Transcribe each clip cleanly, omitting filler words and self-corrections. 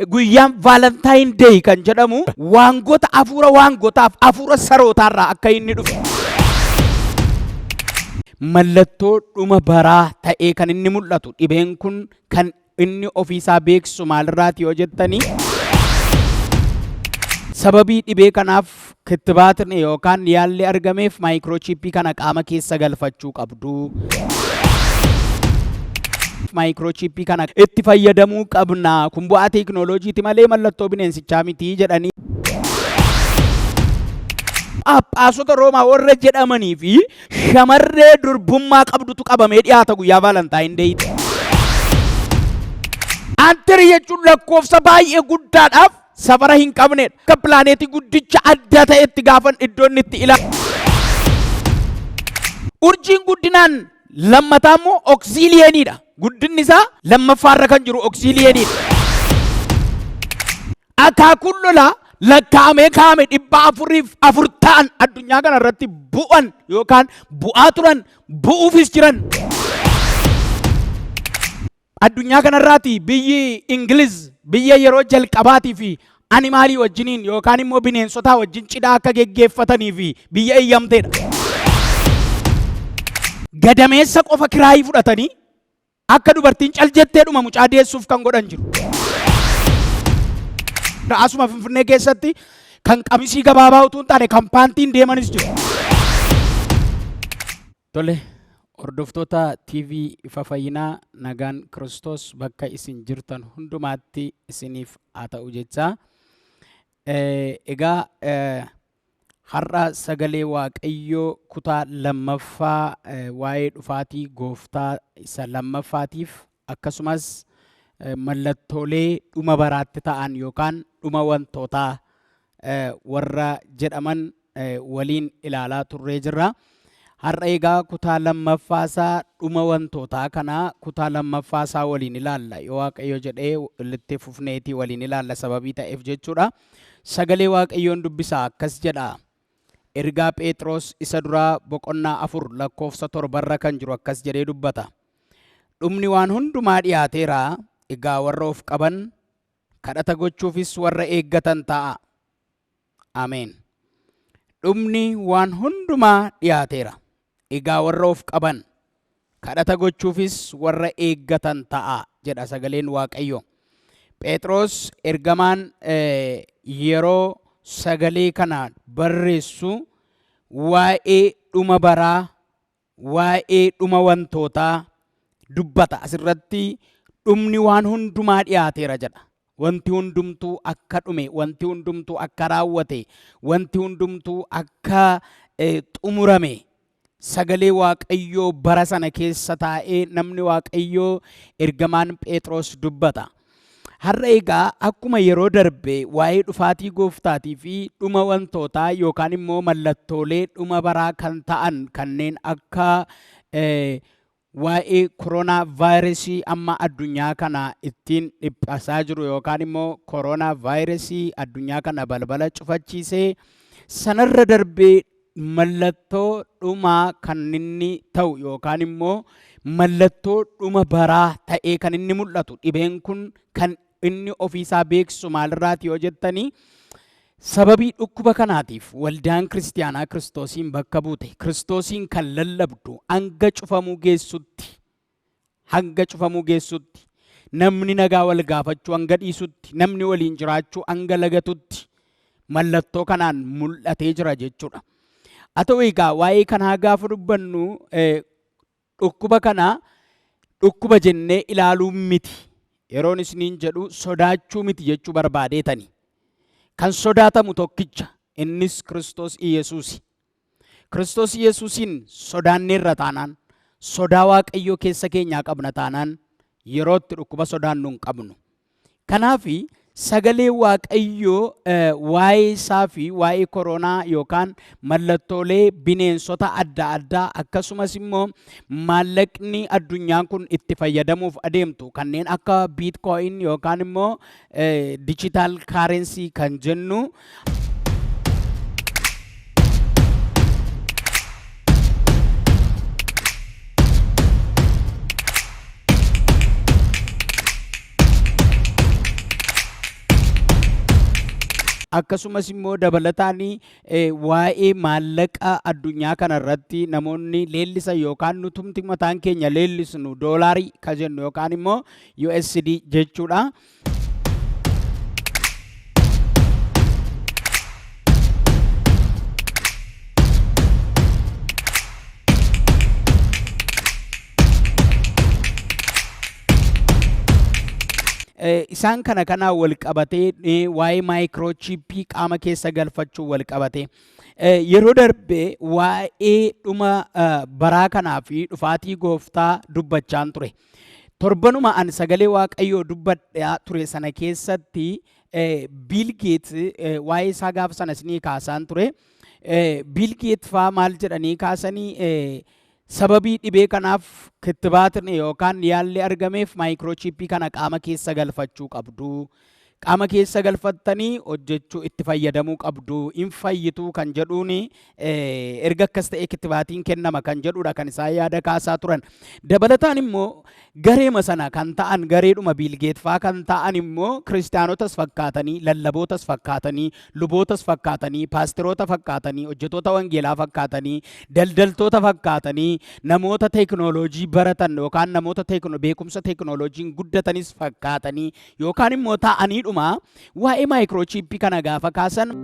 Guyyaan Valentine Day kan jedhamu waangota hafuura waangotaaf hafuura sarootaarraa akka inni dhufe. Mallattoo dhuma baraa ta'ee kan inni mul'atu dhibeen kun kan inni ofiisaa beeksisu maalirraati yoo jettanii, sababii dhibee kanaaf kittibaatni yookaan yaalli argameef maayikiroochiippii kana qaama keessa galfachuu qabdu. Maayikiroochiippii kana itti fayyadamuu qabna. Kun bu'aa teekinooloojiiti malee mallattoo bineensichaa miti jedhanii. Phaaphaasota Roomaa warra jedhamanii fi shamarree durbummaa qabdutu qabamee dhiyaata guyyaa Valentine Dayti. Antirii jechuun lakkoofsa baay'ee guddaadhaaf safara hin qabnedha. Akka pilaaneetii guddicha adda ta'etti gaafan iddoo inni itti ilaalu. Urjiin guddinaan lammataa immoo oksiiliyeeniidha. Guddinni isaa lammaffaarra kan jiru oksiiliyeeniidha. Akaakuun lolaa lakkaa'amee kaa'ame 404 ta'an addunyaa kana irratti bu'an yookaan bu'aa turan, bu'uufis jiran. Addunyaa kanarraati biyyi Ingiliz biyya yeroo jalqabaatii fi animaalii wajjiniin yookaan immoo bineensotaa wajjin cidha akka geggeeffatanii fi biyya eeyyamteedha. Gadameessa qofa kiraayii fudhatanii akka dubartiin cal jetteedhuma mucaa deessuuf kan godhan jiru. Asuma Finfinnee keessatti kan qamisii gabaabaa utuu hin taane kan paantiin deemanis jiru. Tole, hordoftoota TV Ifa Fayyinaa, nagaan Kiristoos bakka isin jirtan hundumaatti isiniif haa ta'u jechaa. Egaa har'a sagalee Waaqayyoo kutaa lammaffaa waa'ee dhufaatii gooftaa isa lammaffaatiif akkasumas mallattoolee dhuma baraatti ta'an yookaan dhuma wantootaa warra jedhaman waliin ilaalaa turree jirra. Har'a egaa kutaa lammaffaasaa dhuma wantootaa kana kutaa lammaffaasaa waliin ilaalla. Yoo Waaqayyo jedhee walitti fufneetii waliin ilaalla sababii ta'eef jechuudha. Sagalee Waaqayyoon dubbisaa, akkas jedha. Ergaa Phexros isa duraa boqonnaa 4 lakkoofsa 7rra kan jiru akkas jedhee dubbata. Dhumni waan hundumaa dhiyaateera, egaa warra of qaban, kadhata gochuufis warra eeggatan ta'a. Ameen. Dhumni waan hundumaa dhiyaateera. Egaa warra of qaban, kadhata gochuufis warra eeggatan ta'a jedha sagaleen Waaqayyoo. Phexros ergamaan yeroo sagalee kana barreessu waa'ee dhuma baraa, waa'ee dhuma wantootaa dubbata. Asirratti dhumni waan hundumaa dhiyaateera jedha. Wanti hundumtuu akka dhume, wanti hundumtuu akka raawwate, wanti hundumtuu akka xumurame sagalee Waaqayyoo bara sana keessa taa'ee namni Waaqayyoo ergamaan Phexros dubbata. Har'a egaa akkuma yeroo darbe waa'ee dhufaatii gooftaatii fi dhuma wantootaa yookaan immoo mallattoolee dhuma baraa kan ta'an kanneen akka waa'ee koronaa vaayirasii amma addunyaa kana ittiin dhiphasaa jiru yookaan immoo koronaa vaayirasii addunyaa kana balbala cufachiisee sanarra darbee mallattoo dhumaa kan inni ta'u yookaan immoo mallattoo dhuma baraa ta'ee kan inni mul'atu dhibeen kun kan inni ofiisaa beeksisu maalirraati yoo jettanii, sababii dhukkuba kanaatiif waldaan kiristiyaanaa Kiristoosiin bakka buute, Kiristoosiin kan lallabdu hanga cufamuu geessutti, hanga cufamuu geessutti, namni nagaa wal gaafachuu hanga dhiisutti, namni waliin jiraachuu hanga lagatutti mallattoo kanaan mul'atee jira jechuudha. Haa ta'u egaa waa'ee kanaa gaafa dubbannu dhukkuba kana dhukkuba jennee ilaaluu miti. Yeroon isiniin jedhu sodaachuu miti jechuu barbaadeetani. Kan sodaatamu tokkicha, innis Kiristoos Iyesuusi. Kiristoos Yesuusiin sodaanneerra taanaan, sodaa Waaqayyoo keessa keenyaa qabna taanaan, yeroo itti dhukkuba sodaannu hin qabnu. Kanaaf sagalee Waaqayyoo waa'ee isaa fi waa'ee koronaa yookaan mallattoolee bineensota adda addaa akkasumas immoo maallaqni addunyaan kun itti fayyadamuuf adeemtu kanneen akka biitkooyin yookaan immoo digital currency kan jennu Akkasumas immoo dabalataan waa'ee maallaqa addunyaa kanarratti namoonni leellisan yookaan nutumti mataan keenya leellisnu doolaarii ka jennu yookaan immoo USD jechuudha. Isaan kana kanaan wal qabatee, waa'ee maayikiroochiippii qaama keessa galfachuu wal qabatee, yeroo darbe waa'ee dhuma baraa kanaa fi dhufaatii gooftaa dubbachaan ture. Torbanuma ani sagalee Waaqayyoo dubbadhaa ture sana keessatti Bill Gates waa'ee isaa gaafa sana isinii kaasaan ture. Bill Gates faa maal jedhanii kaasanii, sababii dhibee kanaaf kittibaatni yookaan yaalli argameef maayikiroochiippii kana qaama keessa galfachuu qabdu. Qaama keessa galfattanii hojjechuu itti fayyadamuu qabdu. In fayyituu kan jedhuun, erga akkas ta'ee kittibaatiin kennama kan jedhudha kan isaan yaada kaasaa turan. Dabalataan immoo gareema sana kan ta'an, gareedhuma Bill Gates faa kan ta'an immoo, kiristaanotas fakkaatanii, lallabootas fakkaatanii, lubootas fakkaatanii, paasteroota fakkaatanii, hojjetoota wangeelaa fakkaatanii, daldaltoota fakkaatanii, namoota teekinooloojii baratan yookaan namoota beekumsa teekinooloojiin guddatanis fakkaatanii yookaan immoo ta'aniidhuma waa'ee maayikiroochiippii kana gaafa kaasan.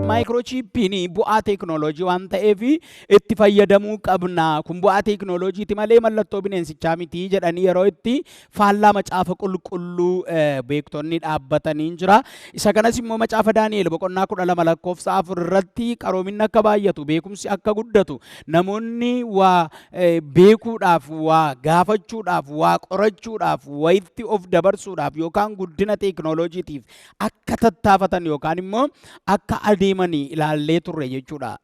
Maayikiroochiippiin bu'aa teekinooloojii waan ta'eef itti fayyadamuu qabna. Kun bu'aa teekinooloojiiti malee mallattoo bineensichaa miti jedhanii yeroo itti faallaa macaafa qulqulluu beektonni dhaabbatanii jira. Isa kanas immoo macaafa Daani'el boqonnaa 12 lakkoofsa 4 irratti qaroominni akka baay'atu, beekumsi akka guddatu, namoonni waa beekuudhaaf, waa gaafachuudhaaf, waa qorachuudhaaf, wayitti of dabarsuudhaaf yookaan guddina teekinooloojiitiif akka tattaafatan yookaan immoo akka adeemanii ilaallee turre jechuudha.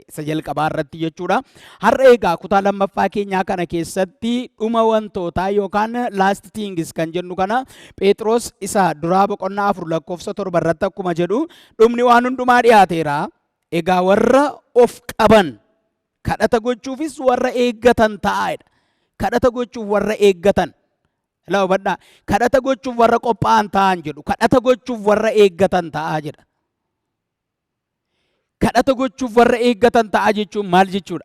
Isa jalqabaa irratti jechuudha. Har'a egaa kutaa lammaffaa keenyaa kana keessatti dhuma wantootaa yookaan last things kan jennu kana, Phexros isa duraa boqonnaa 4 lakkoofsa 7 irratti akkuma jedhu, dhumni waan hundumaa dhiyaateera. Egaa warra of qaban, kadhata gochuufis warra eeggatan ta'aadha. Kadhata gochuuf warra eeggatan. Ilaa, hubadhaa. Kadhata gochuuf warra qophaa'an ta'an jedhu. Kadhata gochuuf warra eeggatan ta'aa jedha. Kadhata gochuuf warra eeggatan ta'aa jechuun maal jechuudha?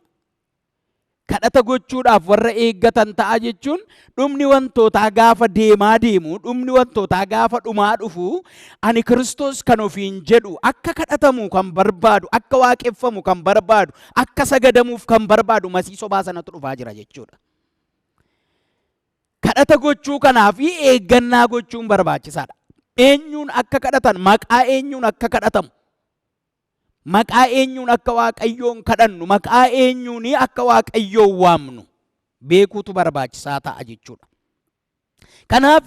Kadhata gochuudhaaf warra eeggatan ta'a jechuun, dhumni wantootaa gaafa deemaa deemu, dhumni wantootaa gaafa dhumaa dhufu, ani Kiristoos kan ofiin jedhu akka kadhatamu kan barbaadu, akka waaqeffamu kan barbaadu, akka sagadamuuf kan barbaadu masii sobaa sanatu dhufaa jira jechuudha. Kadhata gochuu kanaaf eeggannaa gochuun barbaachisaadha. Eenyuun akka kadhatan, maqaa eenyuun akka kadhatamu, maqaa eenyuun akka Waaqayyoon kadhannu, maqaa eenyuun akka Waaqayyoon waamnu beekuutu barbaachisaa ta'a jechuudha. Kanaaf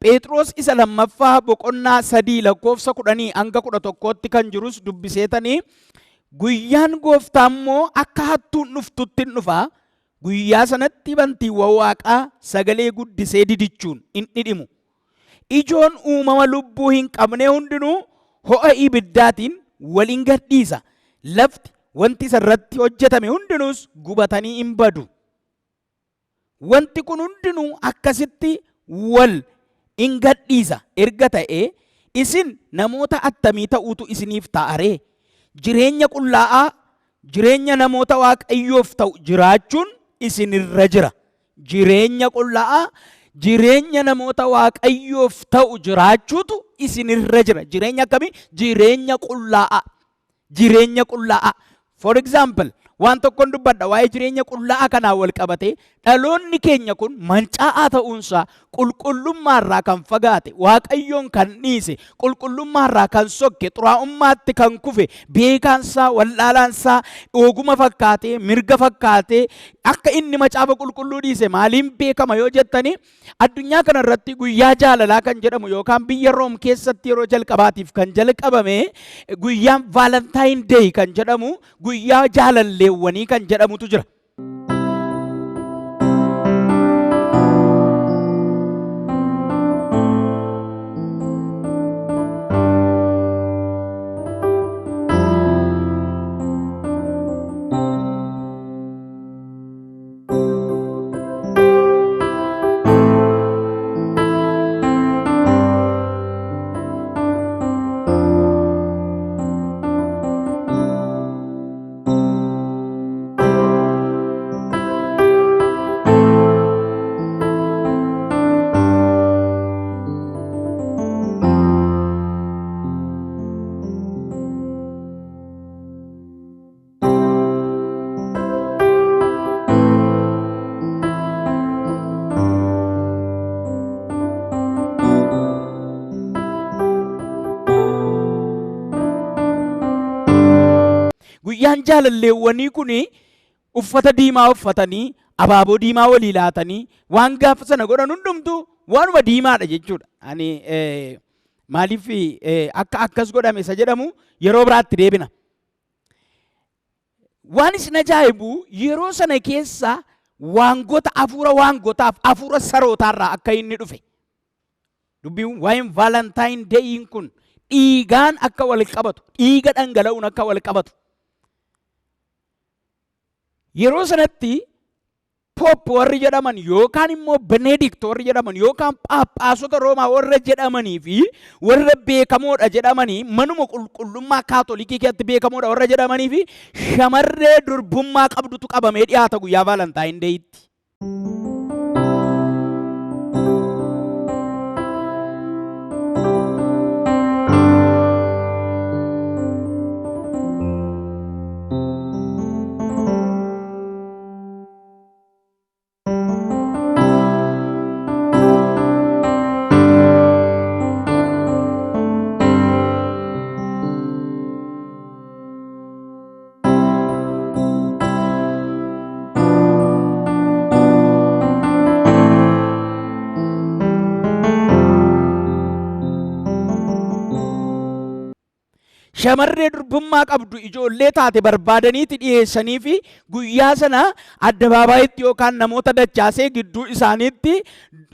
Phexros isa lammaffaa boqonnaa 3 lakkoofsa 10 hanga 11tti kan jirus dubbiseetanii, guyyaan gooftaa immoo akka hattuun dhuftutti hin dhufa. Guyyaa sanatti bantiiwwan waaqaa sagalee guddisee didichuun in dhidhimu. Ijoon uumama lubbuu hin qabne hundinuu ho'a ibiddaatiin wal in gadhiisa. Lafti, wanti isa irratti hojjetame hundinuus gubatanii in badu. Wanti kun hundinuu akkasitti wal in gadhiisa erga ta'ee, isin namoota attamii ta'uutu isiniif ta'a ree? Jireenya qullaa'aa, jireenya namoota Waaqayyoof ta'u jiraachuun isinirra jira. Jireenya qullaa'aa, jireenya namoota Waaqayyoof ta'u jiraachuutu isinirra jira. Jireenya akkamii? Jireenya qullaa'aa. Jireenya qullaa'aa. For example, Waan tokkoon dubbadha waa'ee jireenya qullaa'aa kanaan wal qabate, dhaloonni keenya kun mancaa'aa ta'uunsaa, qulqullummaarraa kan fagaate, Waaqayyoon kan dhiise, qulqullummaarraa kan sokke, xuraa'ummaatti kan kufe, beekaansaa wallaalaansaa oguma fakkaatee mirga fakkaatee akka inni macaafa qulqulluu dhiise maaliin beekama yoo jettani, addunyaa kana irratti guyyaa jaalalaa kan jedhamu yookaan biyya Room keessatti yeroo jalqabaatiif kan jalqabame guyyaan Valentine Day kan jedhamu, guyyaa jaalalleewwanii kan jedhamutu jira. Guyyaan jaalalleewwanii kun uffata diimaa uffatanii, abaaboo diimaa walii laatanii, waan gaafa sana godhan hundumtuu waanuma diimaadha jechuudha. Ani maaliif akka akkas godhame isa jedhamu yeroo biraatti deebina. Waan isin ajaa'ibu, yeroo sana keessa waangota hafuura waangotaaf hafuura sarootaarraa akka inni dhufe. Dubbiin waa'een Valentine Dayin kun dhiigaan akka wal qabatu, dhiiga dhangala'uun akka wal qabatu. Yeroo sanatti Pope warri jedhaman yookaan immoo Benedict warri jedhaman yookaan Phaaphaasota Roomaa warra jedhamanii fi warra beekamoodha jedhamanii, manuma qulqullummaa Kaatolikii keessatti beekamoodha warra jedhamanii fi shamarree durbummaa qabdutu qabamee dhiyaata guyyaa Valentine Dayitti. Shamarree durbummaa qabdu, ijoollee taate barbaadaniiti dhiyeessanii fi guyyaa sana addabaabayitti yookaan namoota dachaasee gidduu isaaniitti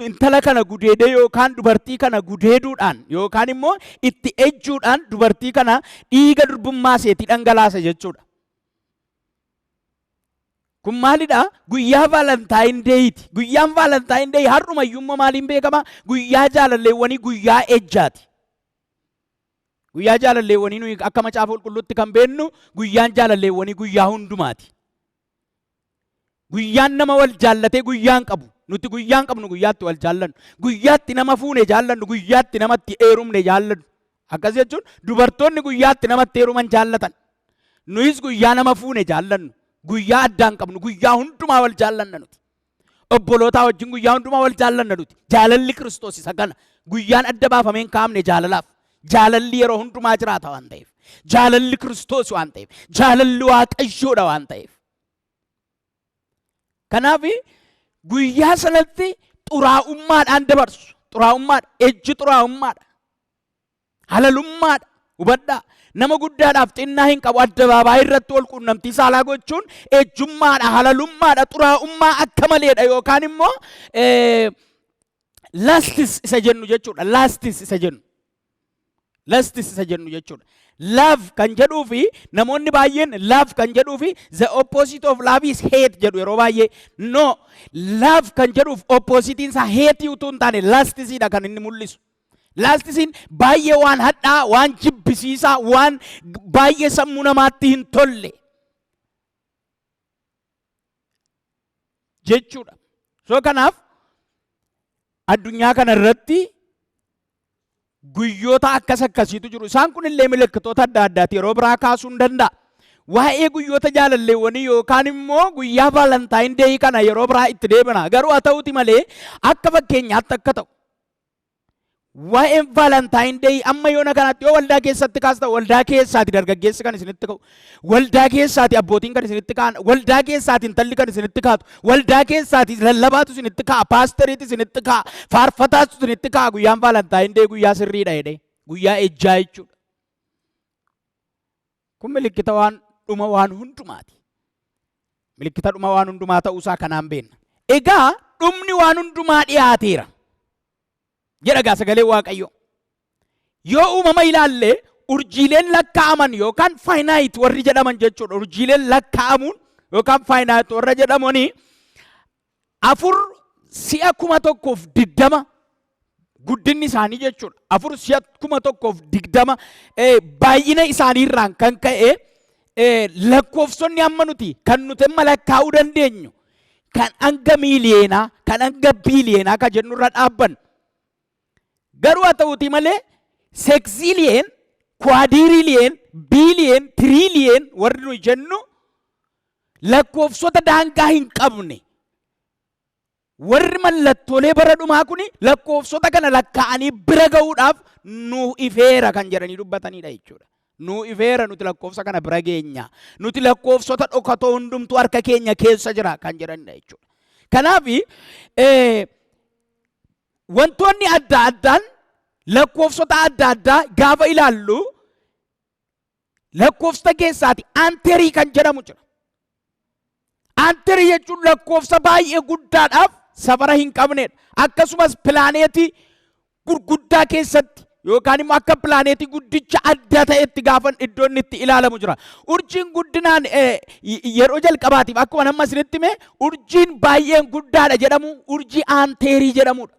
intala kana gudeedee yookaan dubartii kana gudeeduudhaan yookaan immoo itti ejjuudhaan dubartii kana dhiiga durbummaa seetii dhangalaasa jechuudha. Kun maalidha? Guyyaa Valentine Dayiti. Guyyaan Valentine Day har'umayyuu immoo maaliin beekama? Guyyaa jaalalleewwanii, guyyaa ejjaati. Guyyaa jaalalleewwanii nuyi akka macaafa qulqulluutti kan beennu, guyyaan jaalalleewwanii guyyaa hundumaati. Guyyaan nama wal jaallatee guyyaan qabu. Nuti guyyaan qabnu guyyaatti wal jaallannu. Guyyaatti nama fuune jaallannu, guyyaatti namatti heerumne jaallannu. Akkas jechuun dubartoonni guyyaatti namatti heeruman jaallatan. Nuyis guyyaa nama fuune jaallannu. Guyyaa addaan qabnu, guyyaa hundumaa wal jaallanna nuti. Obbolootaa wajjin guyyaa hundumaa wal jaallanna nuti. Jaalalli Kiristoos isa kana. Guyyaan adda baafamee hin kaa'amne jaalalaaf. Jaalalli yeroo hundumaa jiraata waan ta'eef. Jaalalli Kiristoos waan ta'eef. Jaalalli Waaqayyoodha waan ta'eef. Kanaaf guyyaa sanatti xuraa'ummaadhaan dabarsu. Xuraa'ummaadha. Ejji xuraa'ummaadha. Halalummaadha. Hubadhaa. Nama guddaadhaaf xinnaa hin qabu, addabaabaayii irratti wal quunnamtii saalaa gochuun ejjummaadha, halalummaadha, xuraa'ummaa akka maleedha yookaan immoo lustis isa jennu jechuudha. Lustis isa jennu. Lustis isa jennu jechuudha. Love kan jedhuu fi namoonni baay'een love kan jedhuu fi the opposite of love is hate jedhu yeroo baay'ee. No, love kan jedhuuf oppositiin isaa hate utuu hin taane lustisiidha kan inni mul'isu. Lustisiin baay'ee waan hadhaa, waan jibbisiisaa, waan baay'ee sammuu namaatti hin tolle jechuudha. So kanaaf addunyaa kana irratti guyyoota akkas akkasiitu jiru. Isaan kun illee milikkitoota adda addaati, yeroo biraa kaasuu hin danda'a. Waa'ee guyyoota jaalalleewwanii yookaan immoo guyyaa Valentine Day kana yeroo biraa itti deebina. Garuu haa ta'uuti malee akka fakkeenyaatti akka ta'u. Waa'een Valentine Day amma yoona kanatti yoo waldaa keessatti kaasta, waldaa keessaati dargaggeessi kan isinitti ka'u, waldaa keessaati abbootiin kan isinitti ka'an, waldaa keessaati intalli kan isinitti kaatu, waldaa keessaati lallabaatu isinitti ka'a, paasteriitu isinitti ka'a, faarfataatu isinitti ka'a. Guyyaan Valentine Day guyyaa sirriidha jedhee, guyyaa ejjaa jechuudha. Kun milikkita waan dhuma waan hundumaati. Milikkita dhuma waan hundumaa ta'uusaa kanaan beekna. Egaa dhumni waan hundumaa dhiyaateera jedha gaa sagalee Waaqayyoo. Yoo uumama ilaalle, urjiileen lakkaa'aman yookaan finite warri jedhaman jechuudha. Urjiileen lakkaa'amuun yookaan finite warra jedhamanii 4 si'a 1020 guddinni isaanii jechuudha. 4 si'a 1020 baay'ina isaaniirraan kan ka'e, lakkoofsonni amma nuti kan nuti amma lakkaa'uu dandeenyu kan hanga miiliyeenaa, kan hanga biiliyeenaa kan jennu irra dhaabban. Garuu haa ta'uutii malee sextillion, quadrillion, billion, trillion warri nuyi jennu lakkoofsota daangaa hin qabne. Warri mallattoolee bara dhumaa kuni lakkoofsota kana lakkaa'anii bira ga'uudhaaf nu ifeera kan jedhanii dubbatanidha jechuudha. Nu ifeera, nuti lakkoofsa kana bira geenya. Nuti lakkoofsota dhokatoo hundumtuu harka keenya keessa jira kan jedhanidha jechuudha. Kanaaf wantoonni adda addaan lakkoofsota adda addaa gaafa ilaallu, lakkoofsa keessaati aanterii kan jedhamu jira. Aanterii jechuun lakkoofsa baay'ee guddaadhaaf safara hin qabnedha. Akkasumas pilaaneetii gurguddaa keessatti yookaan immoo akka pilaaneetii guddicha adda ta'etti gaafa iddoo inni itti ilaalamu jira. Urjiin guddinaan yeroo jalqabaatiif akkuma nama isinitti hime, urjiin baay'een guddaadha jedhamu urjii aanteerii jedhamudha.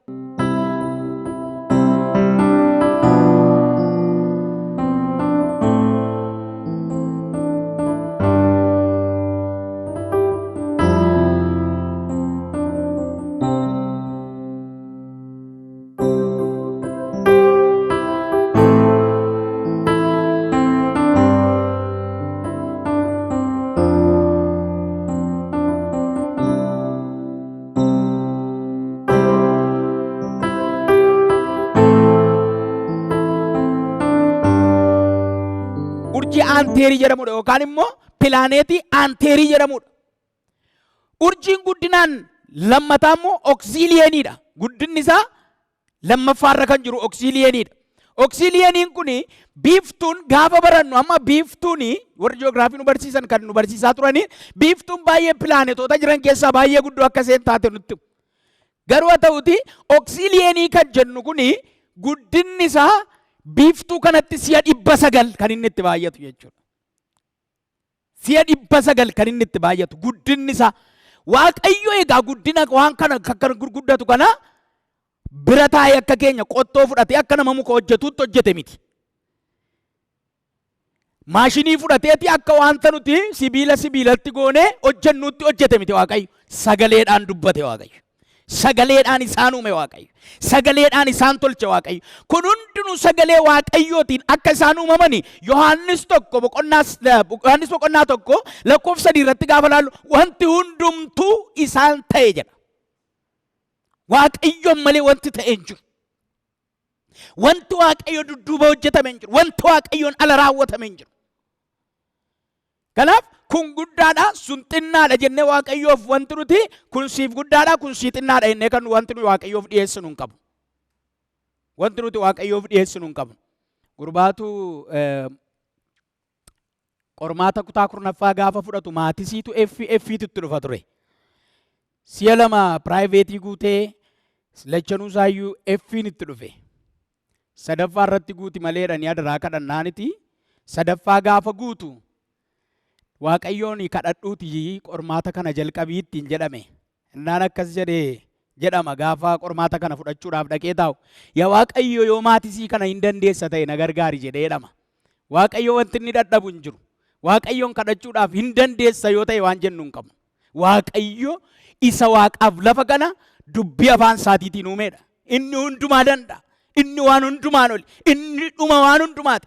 Urjii aanteerii jedhamudha yookaan immoo pilaaneetii aanteerii jedhamudha. Urjiin guddinaan lammataa immoo oksiiliyeeniidha. Guddinni isaa lammaffaarra kan jiru oksiiliyeeniidha. Oksiiliyeeniin kun biiftuun gaafa barannu, amma biiftuun warri ji'oogiraafii nu barsiisan kan nu barsiisaa turanii, biiftuun baay'ee pilaanetoota jiran keessaa baay'ee guddoo akka isheen taate nutti himu. Garuu haa ta'uti oksiiliyeenii kan jennu kun guddinni isaa biiftuu kanatti si'a 900 kan inni itti baay'atu jechuudha. Si'a 900 kan inni itti baay'atu guddinni isaa. Waaqayyo egaa guddina waan kana kan gurguddatu kana bira taa'ee akka keenya qottoo fudhatee akka nama muka hojjetuutti hojjete miti. Maashinii fudhateeti akka wanta nuti sibiila sibiilatti goonee hojjennuutti hojjete miti Waaqayyo. Sagaleedhaan dubbate Waaqayyo. Sagaleedhaan isaan uume Waaqayyo. Sagaleedhaan isaan tolche Waaqayyo. Kun hundinuu sagalee Waaqayyootiin akka isaan uumamani Yohaannis boqonnaa 1 lakkoofsa 3 irratti gaafa laallu, wanti hundumtuu isaan ta'e jedha. Waaqayyoon malee wanti ta'e hin jiru. Wanti Waaqayyo dudduuba hojjetame hin jiru. Wanti Waaqayyoon ala raawwatame hin jiru. Kanaaf kun guddaadha, sun xinnaadha jennee Waaqayyoof wanti nuti kun siif guddaadha, kun sii xinnaadha jennee kan wanti nuyi Waaqayyoof dhiyeessinu hin qabu. Wanti nuti Waaqayyoof dhiyeessinu hin qabu. Gurbaatu qormaata kutaa 10ffaa gaafa fudhatu maatisiitu F F'iitu itti dhufa ture. Si'a lama piraayiveetii guutee lachanuu isaayyuu F'iin itti dhufe. Sadaffaa irratti guuti maleedha ni adaraa kadhannaaniti. Sadaffaa gaafa guutu, Waaqayyoon kadhadhuuti qormaata kana jalqabii ittiin jedhame. Innaan akkas jedhee jedhama gaafa qormaata kana fudhachuudhaaf dhaqee taa'u. Yaa Waaqayyo, yoo maatisii kana hin dandeessa ta'e na gargaari jedhee jedhama. Waaqayyo wanti inni dadhabu hin jiru. Waaqayyoon kadhachuudhaaf hin dandeessa yoo ta'e waan jennu hin qabnu. Waaqayyo isa waaqaaf lafa kana dubbii afaan isaatiitiin uumeedha. Inni hundumaa danda'a. Inni waan hundumaan oli. Inni dhuma waan hundumaati.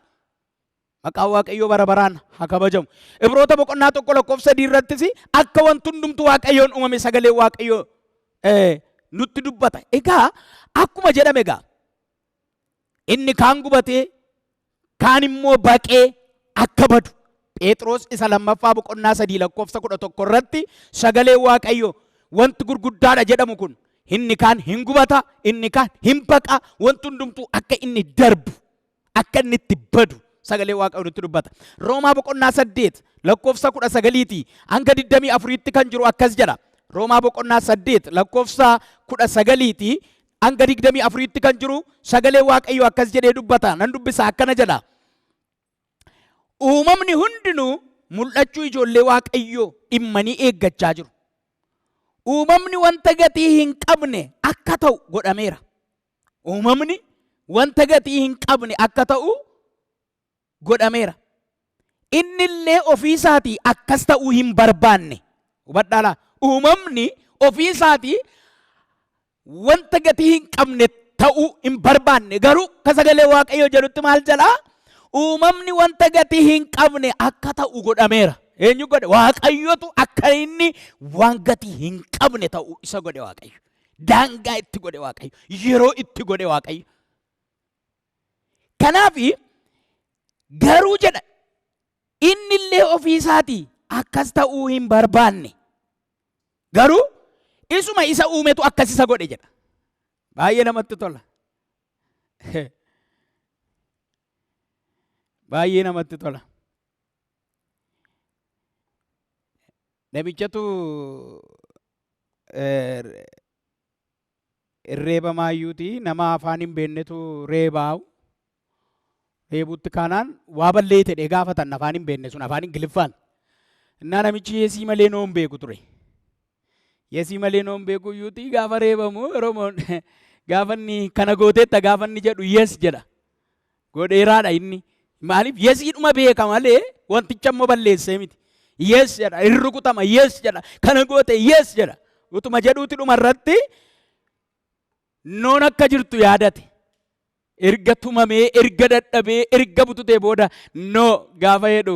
Maqaan Waaqayyoo bara baraan haa kabajamu. Ibroota boqonnaa 1 lakkoofsa 3 irrattis akka wanti hundumtu Waaqayyoon uumame sagalee Waaqayyoo nutti dubbata. Egaa akkuma jedhame egaa inni kaan gubatee kaan immoo baqee akka badu Phexros isa lammaffaa boqonnaa 3 lakkoofsa 11 irratti sagalee Waaqayyoo wanti gurguddaadha jedhamu kun inni kaan hin gubata, inni kaan hin baqa, wanti hundumtuu akka inni darbu, akka inni itti badu sagalee Waaqayyoo nutti dubbata. Roomaa boqonnaa 8 lakkoofsa 19 hanga 24tti kan jiru akkas jedha. Roomaa boqonnaa 8 lakkoofsa 19 hanga 24tti kan jiru sagalee Waaqayyoo akkas jedhee dubbata. Nan dubbisa, akkana jedha. Uumamni hundinuu mul'achuu ijoollee Waaqayyoo dhimmanii eeggachaa jiru. Uumamni wanta gatii hin qabne akka ta'u godhameera. Uumamni wanta gatii hin qabne akka ta'u godhameera. Innillee ofiisaatii akkas ta'uu hin barbaanne. Hubadhaa, uumamni ofiisaatii wanta gatii hin qabne ta'uu hin barbaanne, garuu akka sagalee Waaqayyoo jedhutti maal jedhaa? Uumamni wanta gatii hin qabne akka ta'u godhameera. Eenyu godhe? Waaqayyotu akka inni waan gatii hin qabne ta'u isa godhe Waaqayyo. Daangaa itti godhe Waaqayyo. Yeroo itti godhe Waaqayyo. Kanaaf garuu jedha, inni illee ofii isaatii akkas ta'uu hin barbaanne. Garuu isuma isa uumetu akkas isa godhe jedha. Baay'ee namatti tola. Baay'ee namatti tola. Namichatu reebamaayyuuti, nama afaan hin beeknetu reebaa'u. Reebuutti kaanaan waa balleete jedhee gaafatan afaan hin beekne sun afaan Ingiliffaan. Innaa namichi yes malee no hin beeku ture. Yes malee no hin beeku iyyuuti, gaafa reebamu Oromoon gaafa inni kana gooteetta gaafa inni jedhu yes jedha. Godheeraadha inni. Maaliif? Yesiidhuma beeka malee wanticha immoo balleessee miti. Yes jedha, hin rukutama, yes jedha, kana goote, yes jedha. Utuma jedhuuti dhuma irratti noon akka jirtu yaadate. Erga tumamee, erga dadhabee, erga bututee booda no gaafa jedhu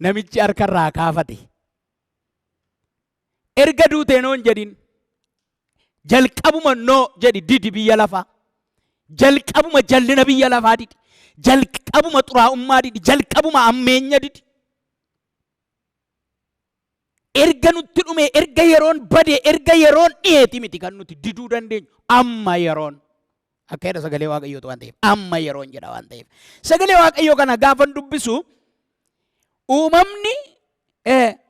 namichi harkarraa kaafate. Erga duutee no hin jedhin. Jalqabuma no jedhi, didi biyya lafaa. Jalqabuma jallina biyya lafaa didi. Jalqabuma xuraa'ummaa didi. Jalqabuma ammeenya didi. Erga nutti dhume, erga yeroon bade, erga yeroon dhiyeeti miti kan nuti diduu dandeenyu. Amma yeroon. Akka jedha sagalee Waaqayyootu waan ta'eef. Amma yeroon jedha waan ta'eef. Sagalee Waaqayyoo kana gaafan dubbisu, uumamni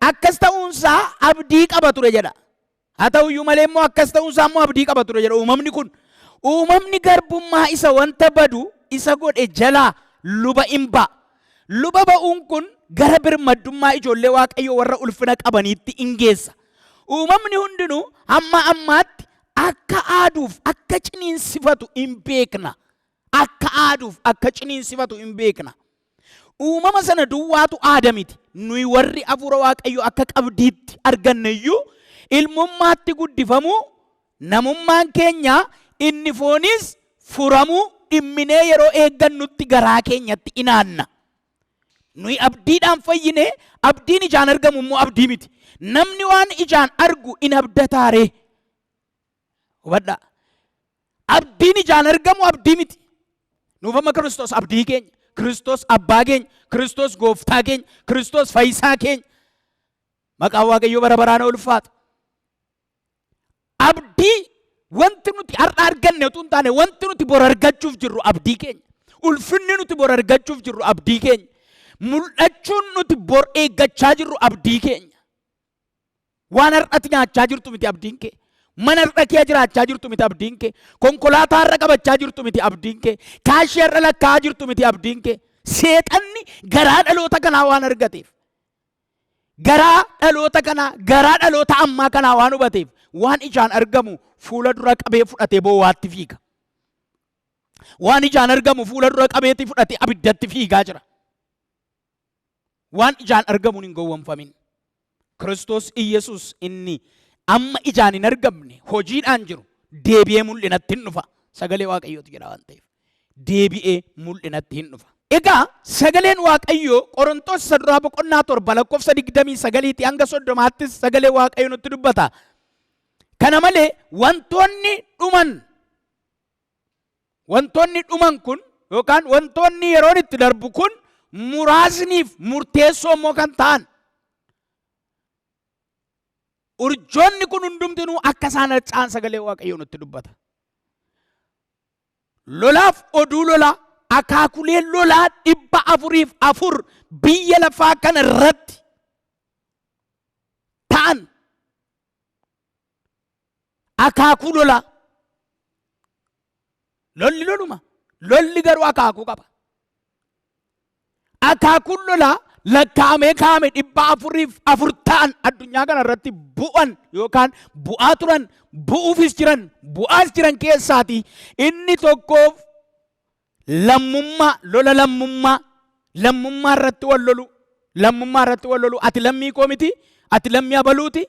akkas ta'uunsaa abdii qaba ture jedha. Haa ta'uyyuu malee immoo akkas ta'uunsaa immoo abdii qaba ture jedha uumamni kun. Uumamni garbummaa isa wanta badu isa godhe jalaa luba in ba'a. Luba ba'uun kun gara birmaddummaa ijoollee Waaqayyoo warra ulfina qabaniitti in geessa. Uumamni hundinuu hamma ammaatti akka aaduuf akka ciniinsifatu in beekna. Akka aaduuf akka ciniinsifatu in beekna. Uumama sana duwwaatu aada miti. Nuyi warri hafuura Waaqayyoo akka qabdiitti arganne iyyuu ilmummaatti guddifamuu, namummaan keenya inni foonis furamuu dhimminee yeroo eeggannutti garaa keenyatti inaanna. Nuyi abdiidhaan fayyine, abdiin ijaan argamu immoo abdii miti. Namni waan ijaan argu in abdataaree? Hubadhaa. Abdiin ijaan argamu abdii miti. Nuuf amma Kiristoos abdii keenya, Kiristoos abbaa keenya, Kiristoos gooftaa keenya, Kiristoos fayyisaa keenya. Maqaan Waaqayyoo bara baraan ulfaatu. Abdii wanti nuti har'a arganne utuu hin taane, wanti nuti bor argachuuf jirru abdii keenya. Ulfinni nuti bor argachuuf jirru abdii keenya. Mul'achuun nuti bor eeggachaa jirru abdii keenya. Waan har'ati nyaachaa jirtu miti abdiin kee. Mana har'a kee jiraachaa jirtu miti abdiin kee. Konkolaataa har'a qabachaa jirtu miti abdiin kee. Kaashii har'a lakkaa'aa jirtu miti abdiin kee. Seexanni garaa dhaloota kanaa waan argateef, garaa dhaloota kanaa, garaa dhaloota ammaa kanaa waan hubateef, waan ijaan argamu fuula dura qabee fudhatee boowaatti fiiga. Waan ijaan argamu fuula dura qabeetii fudhatee abiddatti fiigaa jira. Waan ijaan argamuun hin gowwomfamin. Kiristoos Iyyasuus inni amma ijaan hin argamne hojiidhaan jiru deebi'ee mul'inatti hin dhufa. Sagalee Waaqayyootu jedha waan ta'eef. Deebi'ee mul'inatti hin dhufa. Egaa sagaleen Waaqayyoo Qorontos isa duraa boqonnaa 7 lakkoofsa 29 hanga 30ttis sagalee Waaqayyoo nutti dubbata. Kana malee wantoonni dhuman kun yookaan wantoonni yeroon itti darbu kun muraasniif murteessoo immoo kan ta'an urjoonni kun hundumtinuu akka isaan harca'an sagalee Waaqayyoo nutti dubbata. Lolaaf oduu lolaa akaakulee lolaa 404 biyya lafaa kana irratti ta'an akaakuu lolaa. Lolli loluma. Lolli garuu akaakuu qaba. Akaakuun lolaa lakkaa'amee kaa'ame 404 ta'an addunyaa kana irratti bu'an yookaan bu'aa turan bu'uufis jiran bu'aas jiran keessaati inni tokkoof lammummaa lola lammummaa irratti wal lolu lammummaa irratti wal lolu ati lammii koo miti ati lammii abaluuti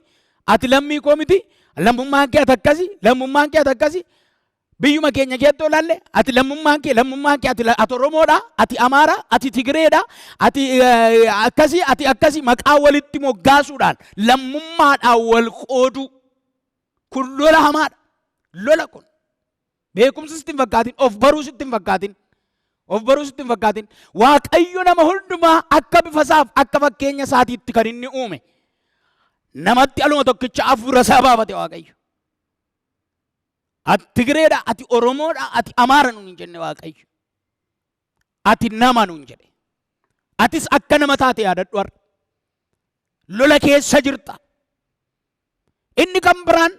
ati lammii koo miti lammummaan kee ati akkasi lammummaan kee ati akkasi biyyuma keenya keettoo laalle ati lammummaan kee ati Oromoodha ati Amaara ati Tigireedha ati akkasi ati akkasi maqaa walitti moggaasuudhaan lammummaadhaan wal qooduu kun lola hamaadha. Lola kun beekumsa sitti hin fakkaatin, of baruu sitti hin fakkaatin, of baruu sitti hin fakkaatin. Waaqayyo nama hundumaa akka bifa isaaf akka fakkeenya isaatiitti kan inni uume namatti aluma tokkicha hafuura isaa baafate Waaqayyo. Ati Tigireedha, ati Oromoodha, ati Amaara nuun hin jenne Waaqayyo. Ati nama nuun jedhe. Atis akka nama taate yaadadhu har'a. Lola keessa jirta. Inni kan biraan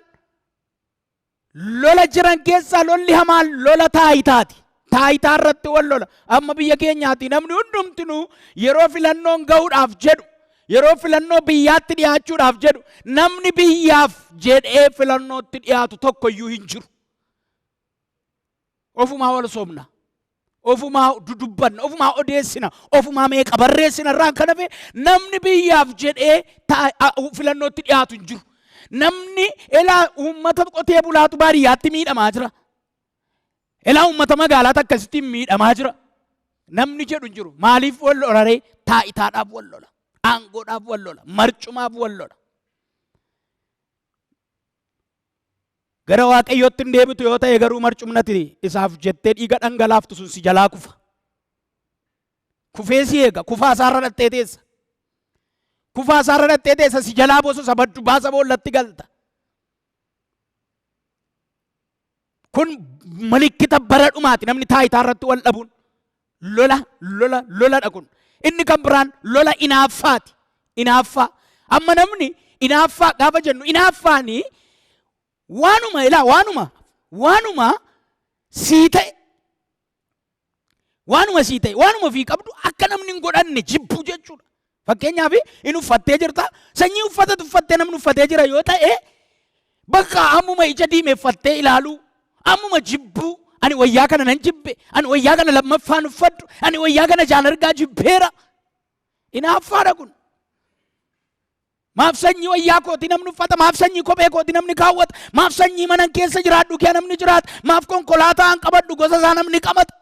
lola jiran keessaa lolli hamaan lola taayitaati. Taayitaa irratti wal lola. Amma biyya keenyaati namni hundumtinuu yeroo filannoon ga'uudhaaf jedhu, yeroo filannoo biyyaatti dhiyaachuudhaaf jedhu, namni biyyaaf jedhee filannootti dhiyaatu tokko iyyuu hin jiru. Ofumaa wal soomna. Ofumaa dudubbanna, ofumaa odeessina, ofumaa meeqa barreessina irraan kan hafe namni biyyaaf jedhee filannootti dhiyaatu hin jiru. Namni elaa uummata qotee bulaatu baadiyyaatti miidhamaa jira. Elaa uummata magaalaatti akkasitti miidhamaa jira. Namni jedhu hin jiru. Maaliif wal lola ree? Taayitaadhaaf wal lola. Aangoodhaaf wal lola. Marcumaaf wal lola. Gara Waaqayyootti hin deebitu yoo ta'e garuu marcumnati isaaf jettee dhiiga dhangalaaftu sun si jalaa kufa. Kufee si eega. Kufaa isaarra dhattee teessa. Kufaa isaarra dhattee teessa si jalaa bososa baddu baasa boollatti galta. Kun malikkita bara dhumaati namni taayitaa irratti wal dhabuun. Lola, lola, loladha kun. Inni kan biraan lola inaaffaati. Inaaffaa. Amma namni inaaffaa gaafa jennu inaaffaani waanuma ilaa waanuma sii ta'e waanuma sii ta'e waanuma ofii qabdu akka namni hin godhanne jibbuu jechuudha. Fakkeenyaaf inni uffattee jirta sanyii uffatatu uffattee namni uffatee jira yoo ta'e bakka ammuma ija diimeffattee ilaaluu ammuma jibbuu ani wayyaa kana nan jibbe ani wayyaa kana lammaffaan uffadhu ani wayyaa kana jaan argaa jibbeera. Inaaffaadha kun. Maaf sanyii wayyaa kooti namni uffata, maaf sanyii kophee kooti namni kaawwata, maaf sanyii mana keessa jiraadhu kee namni jiraata, maaf konkolaataa an qabadhu gosa isaa namni qabata.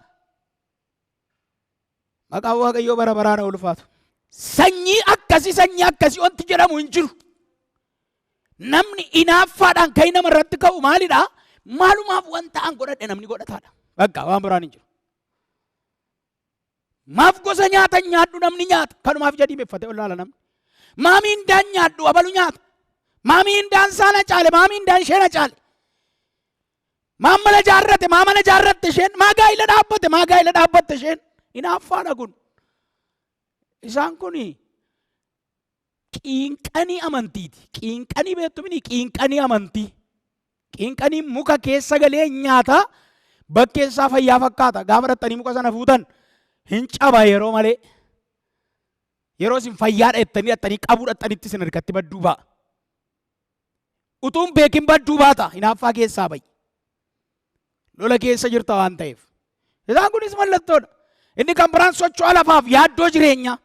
Maqaan Waaqayyoo bara baraan haa ulfaatu. Sanyii akkasii wanti jedhamu hin jiru. Namni inaaffaadhaan kan nama irratti ka'u maalidha? Maalumaaf wanta an godhadhe namni godhataadha. Bakka waan biraan hin jiru. Maaf gosa nyaata nyaadhu namni nyaata. Kanumaaf ija diimeffatee ol laala namni. Maamii hindaan nyaadhu abalu nyaata. Maamii hindaan saana caale maamii hindaan isheena caale. Maa mana jaarrate maa mana jaarratte isheen maa gaa'ila dhaabbate maa gaa'ila dhaabbatte isheen. Inaaffaadha kun. Isaan kun qiinqanii amantiiti. Qiinqanii beektu mini qiinqanii amantii. Qiinqanii muka keessa galee nyaata bakkeen isaa fayyaa fakkaata. Gaafa dhattanii muka sana fuutan hin caba yeroo malee. Yeroo isin fayyaadha jettanii dhattanii qabuu dhattanitti isin harkatti badduu ba'a. Utuun beekin badduu baata hinaaffaa keessaa ba'i. Lola keessa jirta waan ta'eef. Isaan kunis mallattoodha. Inni kan biraan socho'a lafaaf yaaddoo jireenyaa.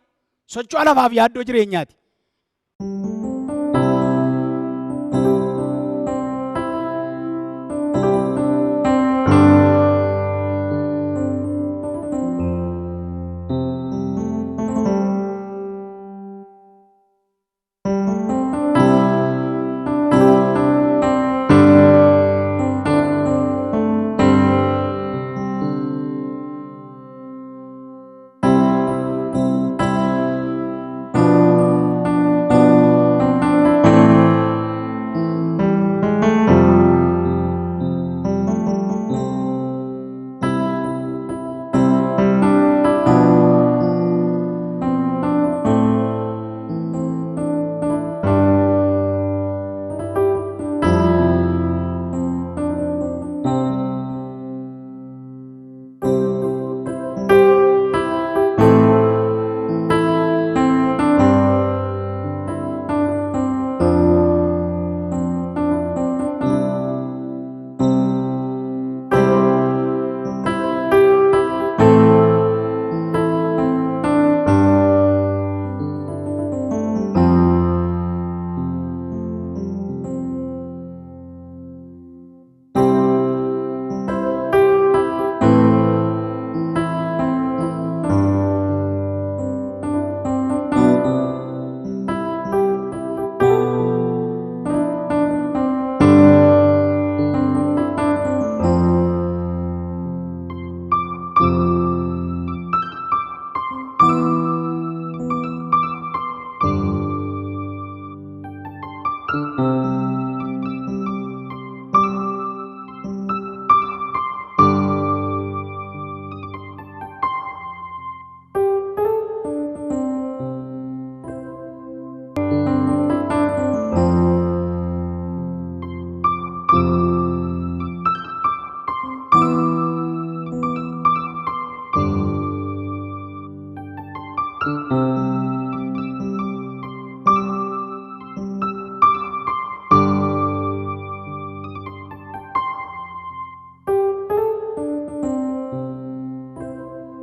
Socho'a lafaaf yaaddoo jireenyaati.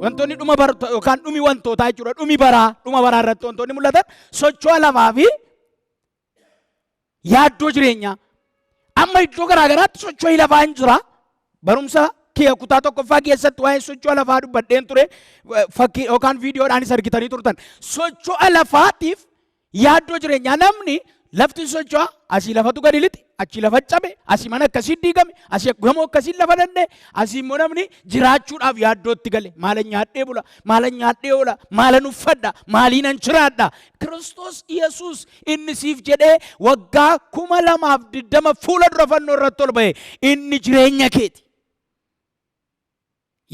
Wantoonni dhuma bara yookaan dhumi wantootaa jechuudha. Dhumi baraa dhuma baraa irratti wantoonni mul'atan socho'a lafaa fi yaaddoo jireenyaa. Amma iddoo garaa garaatti socho'i lafaa hin jira. Barumsa kiyya kutaa tokkoffaa keessatti waa'ee socho'a lafaa dubbadheen ture. Fakkii yookaan viidiyoodhaanis argitanii turtan. Socho'a lafaatiif yaaddoo jireenyaa namni lafti socho'a asii lafatu gadi lixi achii lafa cabe asii mana akkasii diigame asii gamoo akkasii lafa danda'e asii immoo namni jiraachuudhaaf yaaddootti gale maalan nyaadhee bula maalan nyaadhee oola maalan uffadha maaliinan jiraadha. Kiristoos Yesuus inni siif jedhee waggaa 2020 fuula dura fannoo irratti ol ba'e inni jireenya keeti.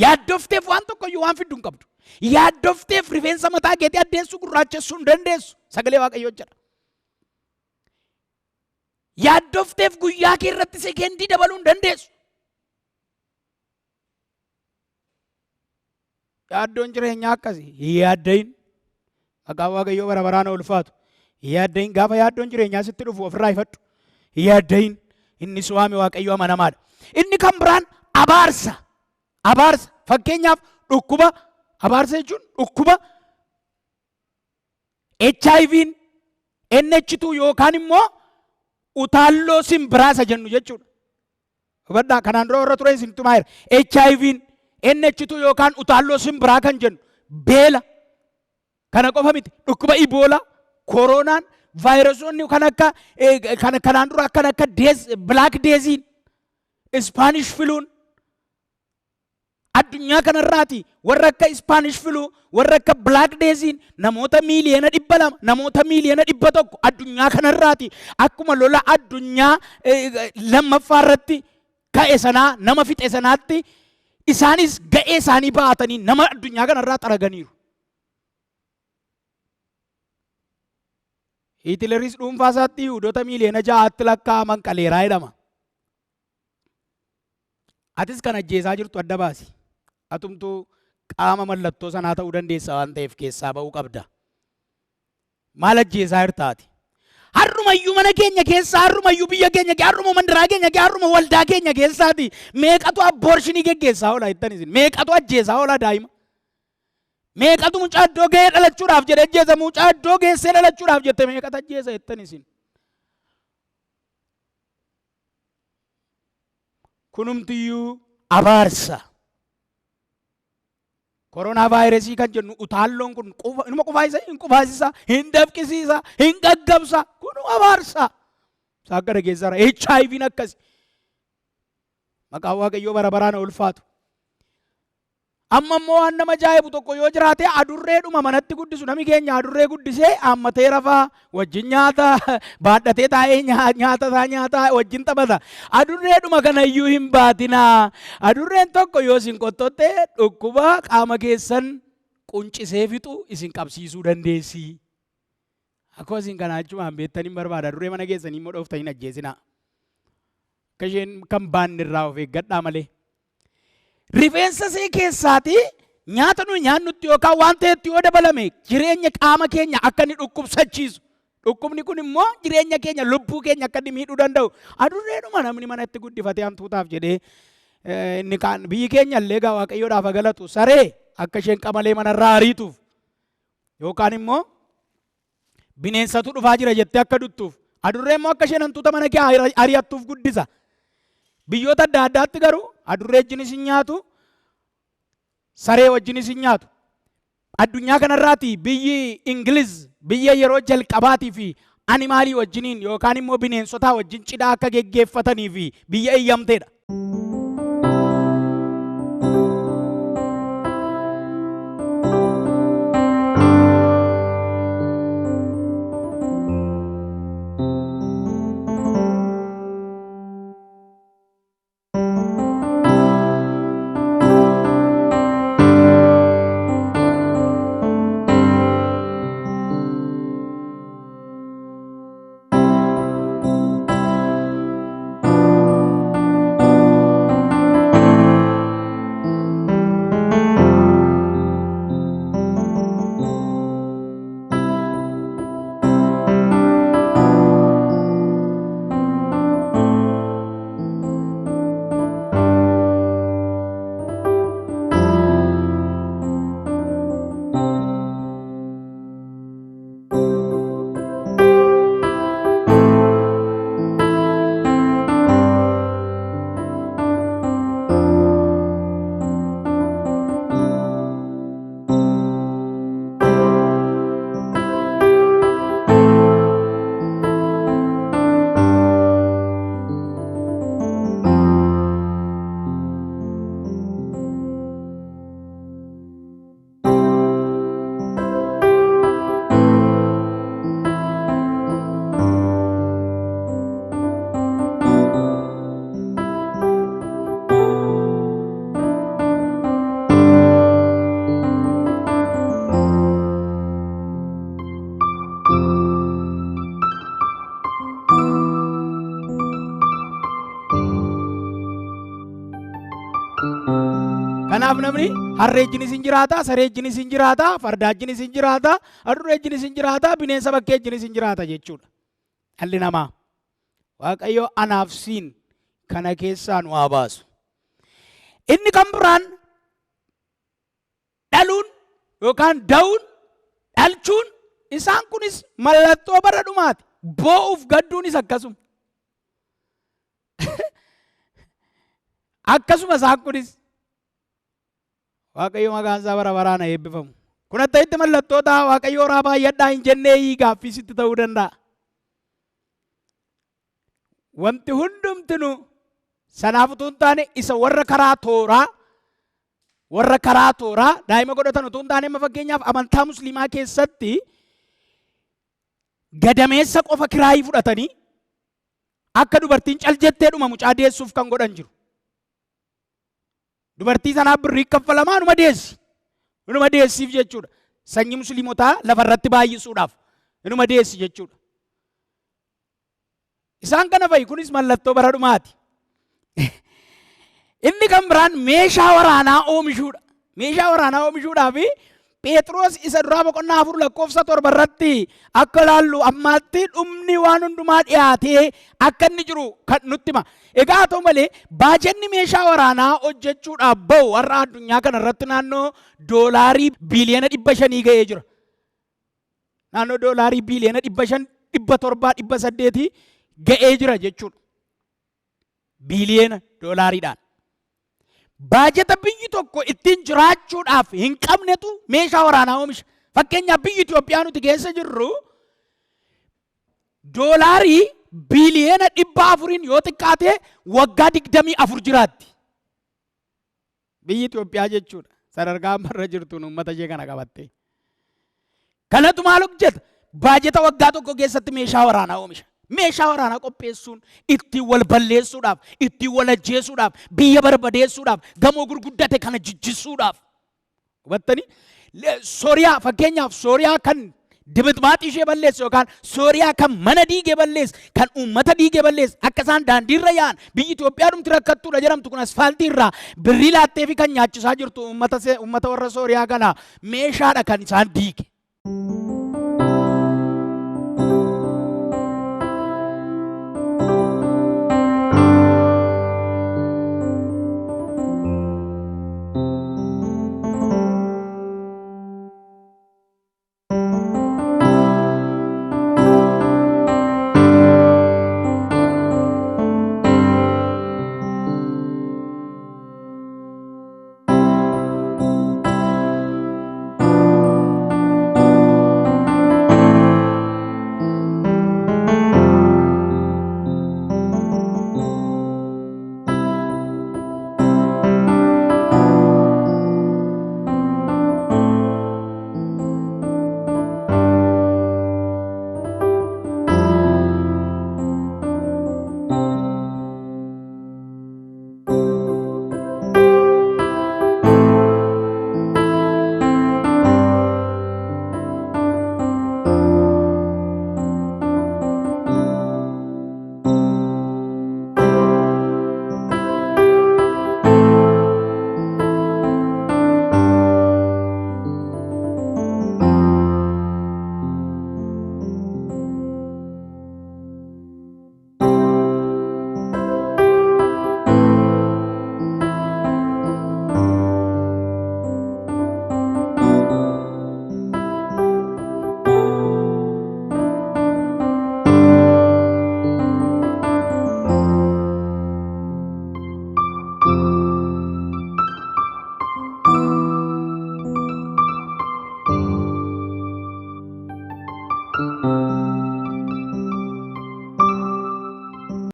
Yaaddofteef waan tokkoyyuu waan fiddu hin qabdu. Yaaddofteef rifeensa mataa keetii addeessuu gurraachessuu hin dandeessu. Sagalee Waaqayyoo jedha. Yaaddofteef guyyaa kee irratti sekendii dabaluu hin dandeessu. Yaaddoon jireenyaa akkasi. Hin yaaddayin. Maqaan Waaqayyoo bara baraan ulfaatu. Hin yaaddayin. Gaafa yaaddoon jireenyaa sitti dhufu ofirraa ifadhu. Hin yaaddayin. Inni si waame Waaqayyo amanamaadha. Inni kan biraan abaarsa. Abaarsa. Fakkeenyaaf dhukkuba. Abaarsa jechuun dhukkuba HIV'n NH2 yookaan immoo utaalloo simbiraa isa jennu jechuudha. Hubadhaa kanaan dura warra ture isin tumaa jira. HIV'n NH2 yookaan utaalloo simbiraa kan jennu beela kana qofa miti dhukkuba Iboolaa, koronaan, vaayirasoonni kan akka kanaan dura kan akka Black Death'n, Spanish fluun addunyaa kanarraati warra akka Spanish flu, warra akka Black Death'n namoota 200,000,000, namoota 100,000,000 addunyaa kanarraati akkuma lola addunyaa lammaffaa irratti ka'e sanaa nama fixe sanaatti isaanis ga'ee isaanii ba'atanii nama addunyaa kanarraa xaraganiiru. Hiitileris dhuunfaa isaatti Yihudoota 6,000,000 lakkaa'aman qaleeraa jedhama. Atis kan ajjeesaa jirtu adda baasi. Atumtuu qaama mallattoo sanaa ta'uu dandeessa waan ta'eef keessaa ba'uu qabda. Maal ajjeesaa jirta ati? Har'umayyuu mana keenya keessaa, har'umayyuu biyya keenya keessaa, har'uma mandaraa keenya keessaa, har'uma waldaa keenya keessaati meeqatu abboorshinii geggeessaa oola jettan isin? Meeqatu ajjeesaa oola daa'ima? Meeqatu mucaa iddoo ga'ee dhalachuudhaaf jedhee ajjeesa? Mucaa iddoo geessee dhalachuudhaaf jette meeqatu ajjeesa jettan isin? Kunumtiyyuu abaarsa. Koronaa vaayirasii kan jennu utaalloon kun inuma qufaasisa, hin qufaasisa, hin dafqisiisa, hin gaggabsa. Kunu abaarsa. Isaan kana keessaa HIV'n akkasi. Maqaan Waaqayyoo bara baraan ulfaatu. Amma immoo waan nama ajaa'ibu tokko yoo jiraate adurreedhuma manatti guddisu nami keenya adurree guddisee haammatee rafaa wajjin nyaata baadhatee taa'ee nyaata isaa nyaata wajjin taphata. Adurreedhuma kanayyuu hin baatinaa. Adurreen tokko yoo isin qottotte dhukkuba qaama keessan quncisee fixu isin qabsiisuu dandeessi. Akkuma isin kana achumaan beektan hin barbaada. Adurree mana keessanii immoo dhooftanii hin ajjeesinaa. Akka isheen kan baanne irraa of eeggadhaa malee. Rifeensa isee keessaati nyaata nuyi nyaannutti yookaan waan ta'etti yoo dabalame jireenya qaama keenya akka inni dhukkubsachiisu. Dhukkubni kun immoo jireenya keenya lubbuu keenya akka inni miidhuu danda'u. Adurreedhuma namni manatti guddifatee hantuutaaf jedhee inni kaan biyyi keenya illee egaa Waaqayyoodhaaf haa galatu saree akka isheen qamalee manarraa ariituuf yookaan immoo bineensatu dhufaa jira jettee akka duttuuf adurree immoo akka isheen hantuuta mana kee ari'attuuf guddisa. Biyyoota adda addaatti garuu adurree wajjinis hin nyaatu, saree wajjinis hin nyaatu. Addunyaa kanarraati biyyi Ingiliz biyya yeroo jalqabaatii fi animaalii wajjiniin yookaan immoo bineensotaa wajjin cidha akka geggeeffatanii fi biyya eeyyamteedha. Kanaaf namni harree wajjinis hin jiraata, saree wajjinis hin jiraata, farda wajjinis hin jiraata, adurree wajjinis hin jiraata, bineensa bakkee wajjinis hin jiraata jechuudha. Dhalli namaa Waaqayyo anaaf siin kana keessaa nu haa baasu. Inni kan biraan dhaluun yookaan da'uun dhalchuun isaan kunis mallattoo bara dhumaati. Boo'uuf gadduunis akkasuma. Akkasuma isaan kunis Waaqayyo maqaan isaa bara baraan haa eebbifamu. Kun attamitti mallattoo ta'a Waaqayyo horaa baay'adhaa hin jennee gaaffii sitti ta'uu danda'a. Wanti hundumtinu sanaaf utuu hin taane isa warra karaa tooraa warra karaa tooraa daa'ima godhatan utuu hin taane amma fakkeenyaaf amantaa musliimaa keessatti gadameessa qofa kiraayii fudhatanii akka dubartiin cal jetteedhuma mucaa deessuuf kan godhan jiru. Dubartii sanaaf birrii kaffalamaa numa deessi. Numa deessiif jechuudha. Sanyii musliimotaa lafarratti baay'isuudhaaf numa deessi jechuudha. Isaan kana fa'i kunis mallattoo bara dhumaati. Inni kan biraan meeshaa waraanaa oomishuudha. Meeshaa waraanaa oomishuudhaaf Phexros isa duraa boqonnaa 4 lakkoofsa 7 irratti akka ilaallu ammaatti dhumni waan hundumaa dhiyaatee akka inni jiru kan nutti hima. Egaa haa ta'u malee baajenni meeshaa waraanaa hojjechuudhaaf ba'u har'a addunyaa kana irratti naannoo doolaarii biiliyoona 500 ga'ee jira. Naannoo doolaarii biiliyoona 500, 700, 800 ga'ee jira jechuudha. Biiliyoona doolaariidhaan. Baajata biyyi tokko ittiin jiraachuudhaaf hin qabnetu meeshaa waraanaa oomisha. Fakkeenyaaf biyyi Itoophiyaa nuti keessa jirru doolaarii biiliyoona 400n yoo xiqqaate waggaa 24 jiraatti. Biyyi Itoophiyaa jechuudha. Sadarkaa amma irra jirtuun uummata ishee kana qabattee. Kanatu maal hojjeta? Baajeta waggaa tokko keessatti meeshaa waraanaa oomisha. Meeshaa waraanaa qopheessuun ittiin wal balleessuudhaaf, ittiin wal ajjeesuudhaaf, biyya barbadeessuudhaaf, gamoo gurguddate kana jijjisuudhaaf. Hubattanii? Sooriyaa fakkeenyaaf Sooriyaa kan dibixmaaxii ishee balleesse yookaan Sooriyaa kan mana diigee balleesse, kan uummata diigee balleesse, akka isaan daandiirra yaa'an biyyi Itoophiyaa dhumti rakkattuudha jedhamtu kun asfaaltii irraa birrii laattee fi kan nyaachisaa jirtu uummata warra Sooriyaa kana meeshaadha kan isaan diige.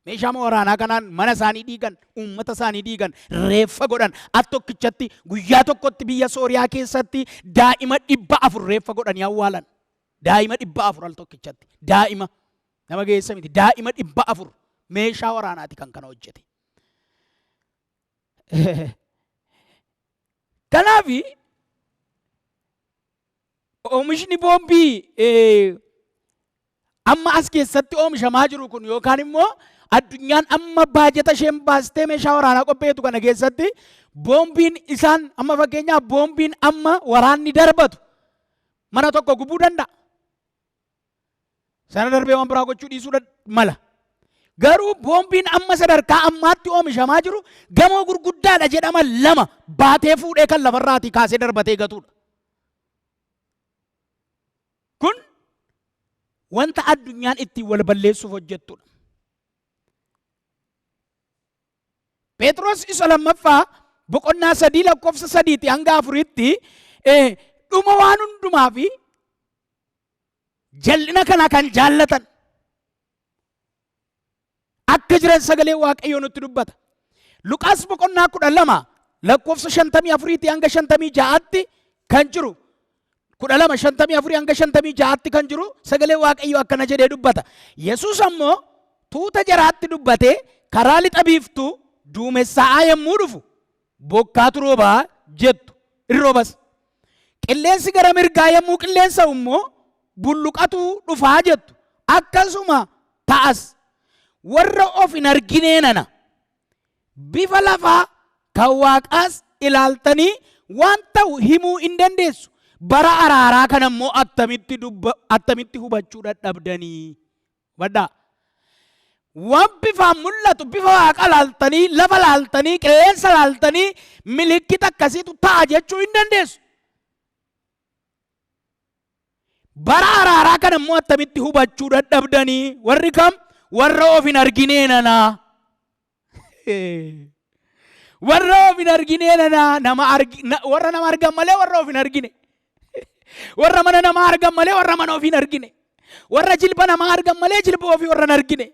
Meeshaa waraanaa kanaan mana isaanii diigan, uummata isaanii diigan, reeffa godhan. Al tokkichatti guyyaa tokkotti biyya Sooriyaa keessatti daa'ima 400 reeffa godhanii awwaalan. Daa'ima 400 al tokkichatti. Daa'ima nama geessa miti. Daa'ima 400 meeshaa waraanaati kan kana hojjete. Kanaaf oomishni boombii amma as keessatti oomishamaa jiru kun yookaan immoo Addunyaan amma baajata isheen baastee meeshaa waraanaa qopheetu kana keessatti boombiin isaan amma fakkeenyaaf boombiin amma waraanni darbatu mana tokko gubuu danda'a. Sana darbee waan biraa gochuu dhiisuu mala. Garuu boombiin amma sadarkaa ammaatti oomishamaa jiru gamoo gurguddaadha jedhama lama baatee fuudhee kan lafarraatii kaasee darbatee gatudha. Kun wanta addunyaan ittiin wal balleessuuf hojjettudha. Phexros isa lammaffaa boqonnaa 3 lakkoofsa 3 hanga 4tti dhuma waan hundumaa fi jal'ina kana kan jaallatan akka jiran sagalee Waaqayyoo nutti dubbata. Luqaas boqonnaa 12 lakkoofsa 54 hanga 56tti kan jiru 12 54 hanga 56tti kan jiru sagalee Waaqayyoo akkana jedhee dubbata. Yesuus ammoo tuuta jaraatti dubbatee karaa lixa biiftuu duumessaa'aa yommuu dhufu bokkaatu roobaa jettu in roobas. Qilleensi gara mirgaa yommuu qilleensa'u immoo bulluqatu dhufaa jettu akkasuma ta'as. Warra of hin arginee nana bifa lafaa kan waaqaas ilaaltanii waan ta'u himuu hin dandeessu. Bara araaraa kana immoo attamitti hubachuu dadhabdanii? Hubadhaa. Waan bifaan mul'atu bifa waaqa laaltanii, lafa laaltanii, qilleensa laaltanii milikkita akkasiitu ta'a jechuu hin dandeessu. Bara araaraa kana immoo attamitti hubachuu dadhabdanii? Warri kam? Warra of hin arginee nanaa. Warra of hin arginee nanaa nama argi warra nama argan malee warra of hin argine. Warra mana namaa argan malee warra mana ofii hin argine. Warra jilba namaa argan malee jilba ofii warra hin argine.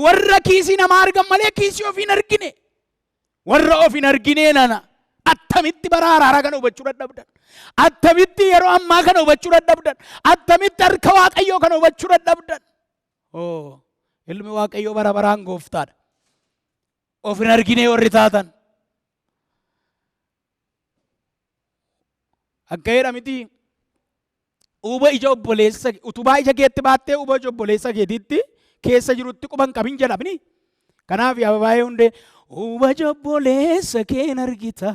Warra kiisii namaa argan malee kiisii ofii hin argine. Warra of hin arginee nana. Attamitti bara araaraa kana hubachuu dadhabdan? Attamitti yeroo ammaa kana hubachuu dadhabdan? Attamitti harka Waaqayyoo kana hubachuu dadhabdan? Oo, ilmi Waaqayyoo bara baraan gooftaadha. Of hin arginee warri taatan. Akka jedha miti uba ija obboleessa utubaa ija keetti baattee uba ija obboleessa keetiitti keessa jirutti quban qabin jedha mini. Kanaaf yaa baay'ee hundee uba ija obboleessa keen argita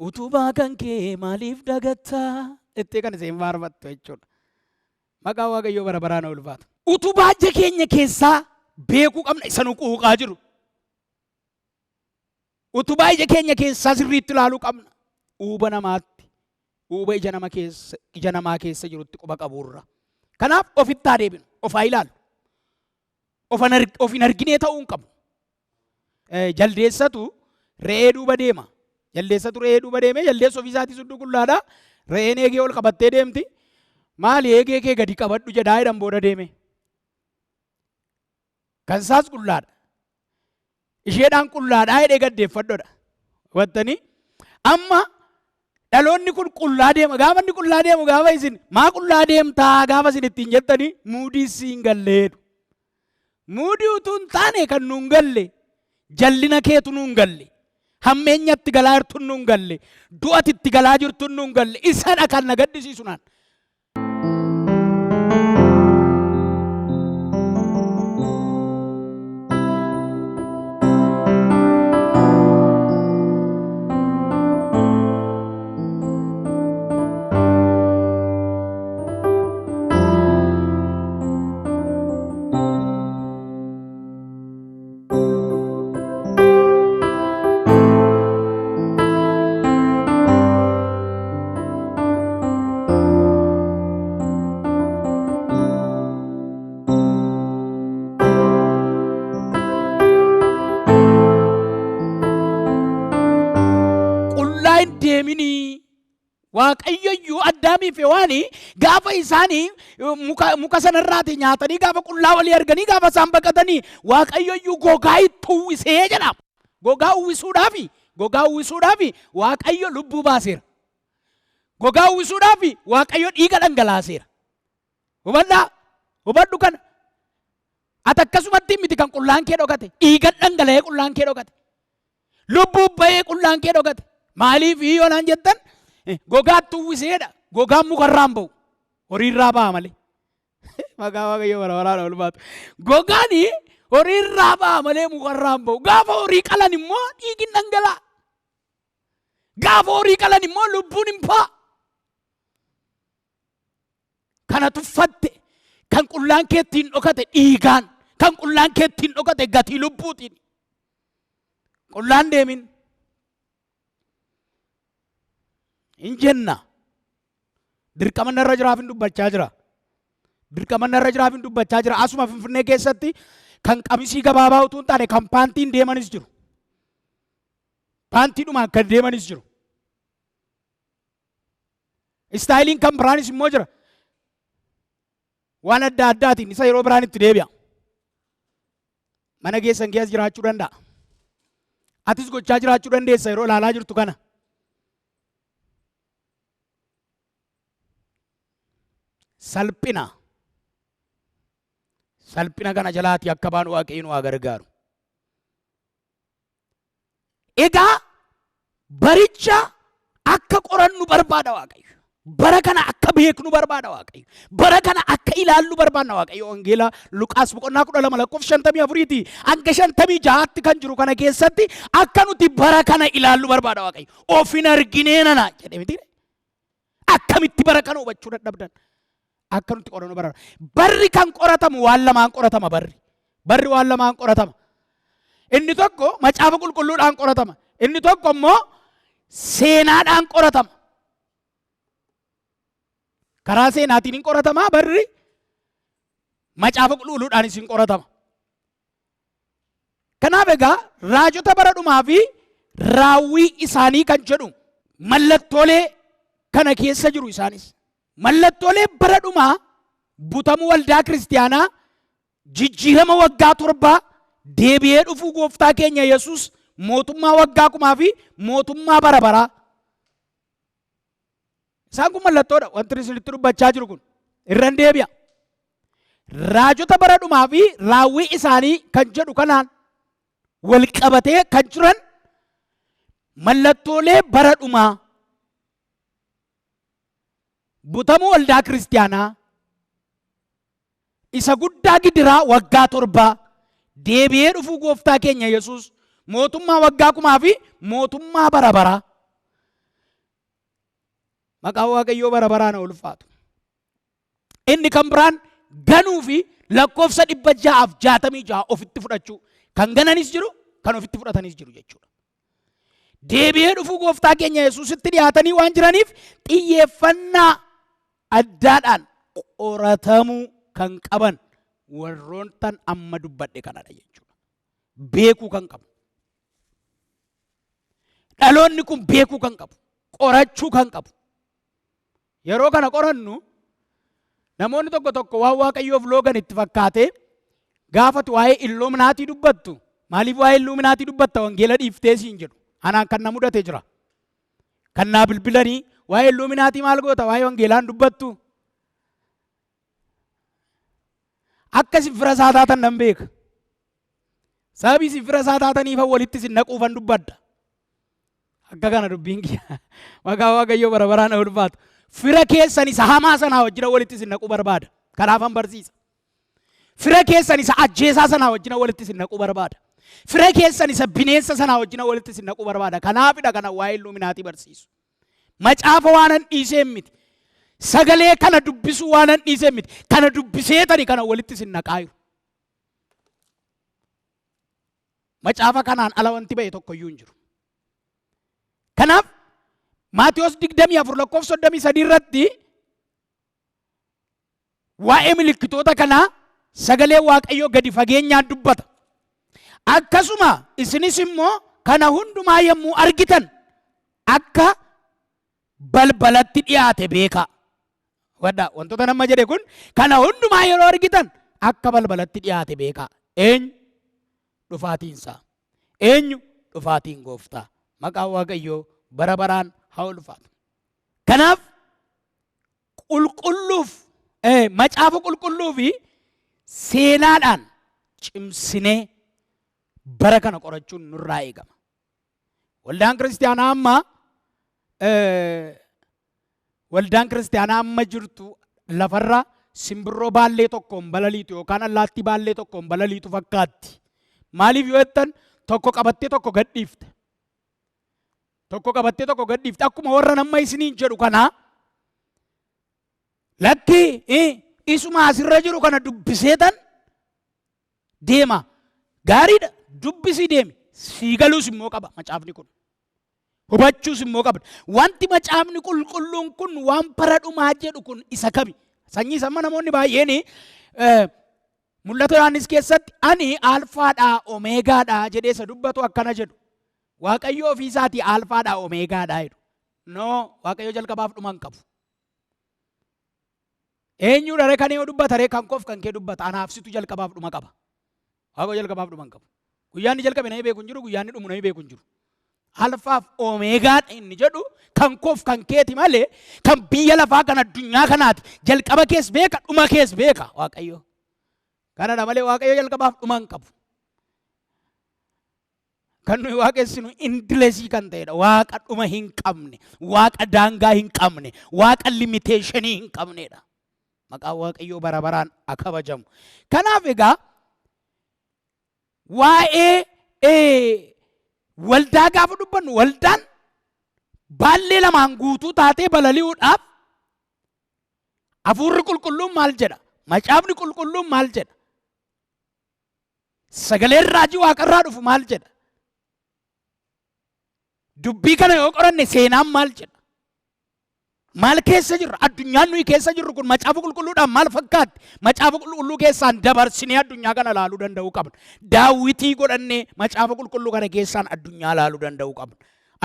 utubaa kan kee maaliif dagatta jettee kan isheen faarfattu jechuudha. Maqaan Waaqayyoo bara baraan haa ulfaatu. Utubaa ija keenya keessaa beekuu qabna isa nu quuqaa jiru. Utubaa ija keenya keessaa sirriitti ilaaluu qabna. Uuba namaatti, uuba ija nama keessa, ija namaa keessa jirutti quba qabuurra. Kanaaf ofitti haa deebinu, of haa ilaallu. Of hin arginee ta'uu hin qabu. Jaldeessatu re'ee duuba deema. Jaldeessatu re'ee duuba deemee jaldeessi ofii isaatii sudduu qullaadha. Re'een eegee ol qabattee deemti. Maali eegee kee gadi qabadhu jedhaa jedhan booda deeme. Kan isaas qullaadha. Isheedhaan qullaadhaa jedhee gaddeeffadhodha. Hubattanii? Amma dhaloonni kun qullaa deema. Gaafa inni qullaa deemu gaafa isin maa qullaa deemtaa gaafa isin ittiin jettanii muudii siin galleedhu. Muudii utuu hin taane kan nuun galle jallina keetu nuun galle. Hammeenyatti galaa jirtu nuun galle. Du'ati itti galaa jirtu nuun galle. Isadha kan na gaddisiisu naan. Qullaa hin deeminii. Waaqayyo iyyuu Addaamii fi Hewaanii gaafa isaanii muka sanarraati nyaatanii gaafa qullaa walii arganii gaafa isaan baqatanii Waaqayyo iyyuu gogaa itti uwwisee jedha. Gogaa uwwisuudhaafi gogaa uwwisuudhaafi Waaqayyo lubbuu baaseera. Gogaa uwwisuudhaafi Waaqayyo dhiiga dhangalaaseera. Hubadhaa hubadhu kana. Ati akkasumatti miti kan qullaan kee dhokate. Dhiiga dhangala'ee qullaan kee dhokate. Lubbuu ba'ee qullaan kee dhokate. Maaliif yoo naan jettan gogaatti uwwiseedha. Gogaan mukarraa hin ba'u. Horiirraa ba'a malee. Maqaa Waaqayyoo bara baraan ulfaatu. Gogaan horii irraa ba'a malee mukarraa hin ba'u. Gaafa horii qalan immoo dhiigni dhangala'a. Gaafa horii qalan immoo lubbuun hin ba'a. Kana tuffatte kan qullaan kee ittiin dhokate dhiigaan, kan qullaan kee ittiin dhokate gatii lubbuutiin. Qullaan deemin. Hin jenna. Dirqama narra jiraaf hin dubbachaa jira. Dirqama narra jiraaf hin dubbachaa jira. Asuma Finfinnee keessatti kan qamisii gabaabaa utuu hin taane kan paantiin deemanis jiru. Paantiidhumaan kan deemanis jiru. Istaayiliin kan biraanis immoo jira. Waan adda addaatiin isa yeroo biraan itti deebi'a. Mana keessan keessa jiraachuu danda'a. Atis gochaa jiraachuu dandeessa yeroo ilaalaa jirtu kana. Salphina. Salphina kana jalaatii akka baanu Waaqayyo nu haa gargaaru. Egaa baricha akka qorannu barbaada Waaqayyo. Bara kana akka beeknu barbaada Waaqayyo. Bara kana akka ilaallu barbaadna Waaqayyo. Wangeela Luqaas boqonnaa 12 lakkoofsa 54 hanga 56tti kan jiru kana keessatti akka nuti bara kana ilaallu barbaada Waaqayyo. Of hin arginee nana jedhe miti. Akkamitti bara kana hubachuu dadhabdan? Akka nuti qorannu barbaada. Barri kan qoratamu waan lamaan qoratama barri. Barri waan lamaan qoratama. Inni tokko macaafa qulqulluudhaan qoratama. Inni tokko immoo seenaadhaan qoratama. Karaa seenaatiin hin qoratamaa barri macaafa qulqulluudhaanis hin qoratama. Kanaaf egaa raajota bara dhumaa fi raawwii isaanii kan jedhu mallattoolee kana keessa jiru isaanis. Mallattoolee bara dhumaa butamuu waldaa kiristiyaanaa jijjiirama waggaa torbaa deebi'ee dhufuu gooftaa keenya Yesuus mootummaa waggaa kumaa fi mootummaa bara baraa. Isaan kun mallattoodha wanti isinitti dubbachaa jiru kun. Irran deebi'a. Raajota bara dhumaa fi raawwii isaanii kan jedhu kanaan wal qabatee kan jiran mallattoolee bara dhumaa butamuu waldaa kiristiyaanaa isa guddaa gidiraa waggaa torbaa deebi'ee dhufuu gooftaa keenya Yesuus mootummaa waggaa kumaa fi mootummaa bara baraa. Maqaan Waaqayyoo bara baraan haa ulfaatu. Inni kan biraan ganuu fi lakkoofsa 666 ofitti fudhachuu kan gananis jiru kan ofitti fudhatanis jiru jechuudha. Deebi'ee dhufuu gooftaa keenya Yesuusitti dhiyaatanii waan jiraniif xiyyeeffannaa addaadhaan qoratamuu kan qaban warroontan amma dubbadhe kanadha jechuudha. Beekuu kan qabu. Dhaloonni kun beekuu kan qabu. Qorachuu kan qabu. Yeroo kana qorannu namoonni tokko tokko waan Waaqayyoof loogan itti fakkaatee gaafatu waa'ee illuminaatii dubbattu. Maaliif waa'ee illuminaatii dubbatta wangeela dhiiftee siin jedhu. Anaan kan na mudate jira. Kan naa bilbilanii waa'ee illuminaatii maal goota waa'ee wangeelaan dubbattu. Akka isin fira isaa taatan nan beeka. Sababii isin fira isaa taataniifan walitti isin naquufan dubbadha. Akka kana dubbiin kiyya. Maqaa Waaqayyoo bara baraan haa ulfaatu. Fira keessan isa hamaa sanaa wajjina walitti isin naquu barbaada. Kanaafan barsiisa. Fira keessan isa ajjeesaa sanaa wajjina walitti isin naquu barbaada. Fira keessan isa bineensa sanaa wajjina walitti isin naquu barbaada. Kanaafidha kana waa'ee illuminaatii barsiisu. Macaafa waanan dhiiseen miti. Sagalee kana dubbisuu waanan dhiiseen miti. Kana dubbiseetani kana walitti isin naqaa jiru. Macaafa kanaan ala wanti ba'e tokko iyyuu hin jiru. Kanaaf Maatiyos 24 lakkoofsa 33 irratti waa'ee milikkitoota kanaa sagalee Waaqayyoo gadi fageenyaan dubbata. Akkasuma isinis immoo kana hundumaa yommuu argitan akka balbalatti dhiyaate beekaa. Hubadhaa wantoota nama jedhe kun kana hundumaa yeroo argitan akka balbalatti dhiyaate beekaa. Eenyu? Dhufaatiin isaa. Eenyu? Dhufaatiin gooftaa. Maqaan Waaqayyoo bara baraan haa ulfaatu. Kanaaf qulqulluuf macaafa qulqulluu fi seenaadhaan cimsinee bara kana qorachuun nurraa eegama. Waldaan kiristaanaa amma waldaan kiristaanaa amma jirtu lafarra simbirroo baallee tokkoon balaliitu yookaan allaattii baallee tokkoon balaliitu fakkaatti. Maaliif yoo jettan tokko qabattee tokko gadhiifte. Tokko qabattee tokko gadhiifte. Akkuma warra nama isiniin jedhu kanaa lakki isuma asirra jiru kana dubbiseetan deema. Gaariidha, dubbisii deemi. Sii galuus immoo qaba macaafni kun. Hubachuus immoo qaba. Wanti macaafni qulqulluun kun waan bara dhumaa jedhu kun isa kami? Sanyii samma namoonni baay'een Mul'ata Yohaannis keessatti ani alfaadhaa omeegaadhaa jedhee isa dubbatu akkana jedhu. Waaqayyo ofii isaatii alfaadhaa omeegaadhaa jedhu. No, Waaqayyo jalqabaaf dhuma hin qabu. Eenyudha ree kan yoo dubbata ree kan koof kan kee dubbata anaaf situ jalqabaaf dhuma qaba. Waaqayyo jalqabaaf dhuma hin qabu. Guyyaan inni jalqabe namni beeku hin jiru, guyyaan inni dhumu namni beeku hin jiru. Alfaaf omeegaan inni jedhu kan koof kan keeti malee kan biyya lafaa kan addunyaa kanaati. Jalqaba kees beeka, dhuma kees beeka Waaqayyo. Kanadha malee Waaqayyo jalqabaaf dhuma hin qabu. Kan nuyi waaqessinu endlessii kan ta'edha. Waaqa dhuma hin qabne, waaqa daangaa hin qabne, waaqa limiteeshinii hin qabnedha. Maqaan Waaqayyoo bara baraan haa kabajamu. Kanaaf egaa waa'ee waldaa gaafa dubbannu waldaan baallee lamaan guutuu taatee balali'uudhaaf hafuurri qulqulluun maal jedha? Macaafni qulqulluun maal jedha? Sagaleen raajii waaqarraa dhufu maal jedha? Dubbii kana yoo qoranne seenaan maal jedha? Maal keessa jirra? Addunyaan nuyi keessa jirru kun macaafa qulqulluudhaan maal fakkaatti? Macaafa qulqulluu keessaan dabarsinee addunyaa kana ilaaluu danda'uu qabna. Daawwitii godhannee macaafa qulqulluu kana keessaan addunyaa ilaaluu danda'uu qabna.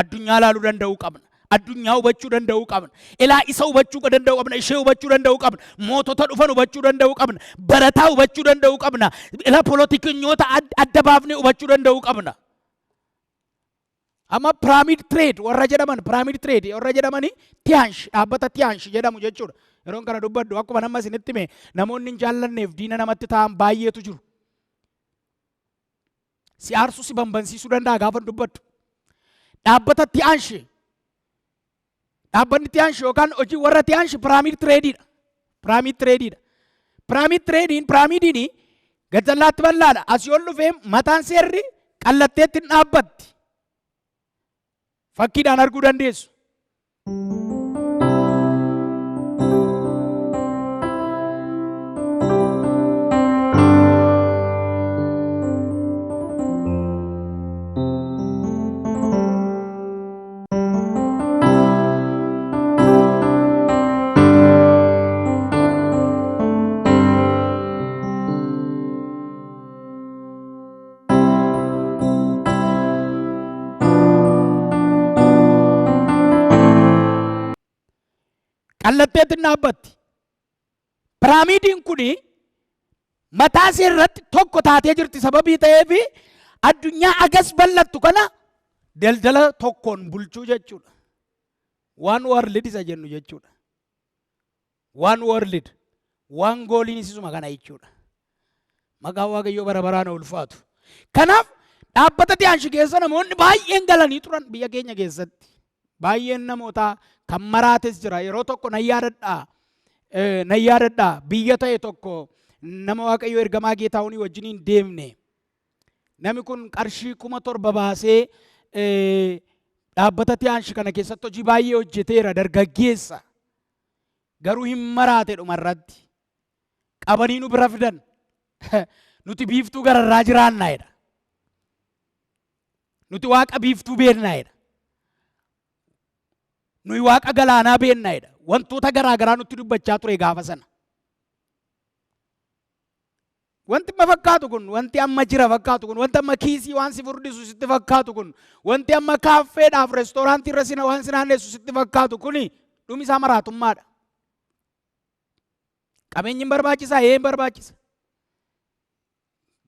Addunyaa ilaaluu danda'uu qabna. Addunyaa hubachuu danda'uu qabna. Ilaa isa hubachuu danda'uu qabna. Ishee hubachuu danda'uu qabna. Mootota dhufan hubachuu danda'uu qabna. Barataa hubachuu danda'uu qabna. Ilaa polotikinyoota adda baafnee hubachuu danda'uu qabna. Amma Pyramid Trade warra jedhaman, Pyramid Trade warra jedhamani Tiyaansh, dhaabbata Tiyaansh jedhamu jechuudha. Yeroon kana dubbadhu akkuma nama isinitti hime namoonni hin jaallanneef diina namatti ta'an baay'eetu jiru. Si aarsuu si banbansiisuu danda'a gaafa dubbadhu. Dhaabbata Tiyaansh, dhaabbanni Tiyaansh yookaan hojii warra Tiyaansh Pyramid Tradeedha. Pyramid Tradeedha. Pyramid Trading piraamidiin gajjallaatti bal'aadha. Asii ol dhufee mataan seerri qallatteetti hin dhaabbatti. Fakkiidhaan arguu dandeessu. Qallatteetti hin dhaabbatti. Piraamiidiin kun mataa ishee irratti tokko taatee jirti sababii ta'eef addunyaa agas bal'attu kana daldala tokkoon bulchuu jechuudha. One world isa jennu jechuudha. One world, one goaliin isuma kana jechuudha. Maqaan Waaqayyoo bara baraan ulfaatu. Kanaaf dhaabbata Tiyaanshi keessa namoonni baay'een galanii turan biyya keenya keessatti. Baay'een namootaa kan maraates jira. Yeroo tokko nan yaadadhaa. Nan yaadadhaa biyya ta'e tokko nama Waaqayyoo ergamaa Geetaahunii wajjiniin deemne. Namni kun qarshii 7,000 baasee dhaabbata Tiyaanshi kana keessatti hojii baay'ee hojjeteera dargaggeessa. Garuu hin maraate dhumarratti. Qabanii nu bira fidan. Nuti biiftuu gararraa jiraannaa jedha. Nuti waaqa biiftuu beeknaa jedha. Nuyi waaqa galaanaa beeknaa jedha. Wantoota garaa garaa nutti dubbachaa ture gaafa sana. Wanti amma fakkaatu kun, wanti amma jira fakkaatu kun, wanti amma kiisii waan si furdisu sitti fakkaatu kun, wanti amma kaaffeedhaaf reestooraantii irra sina waan si naannessu sitti fakkaatu kuni dhumi isaa maraatummaadha. Qabeenyi hin barbaachisaa? Ee hin barbaachisa.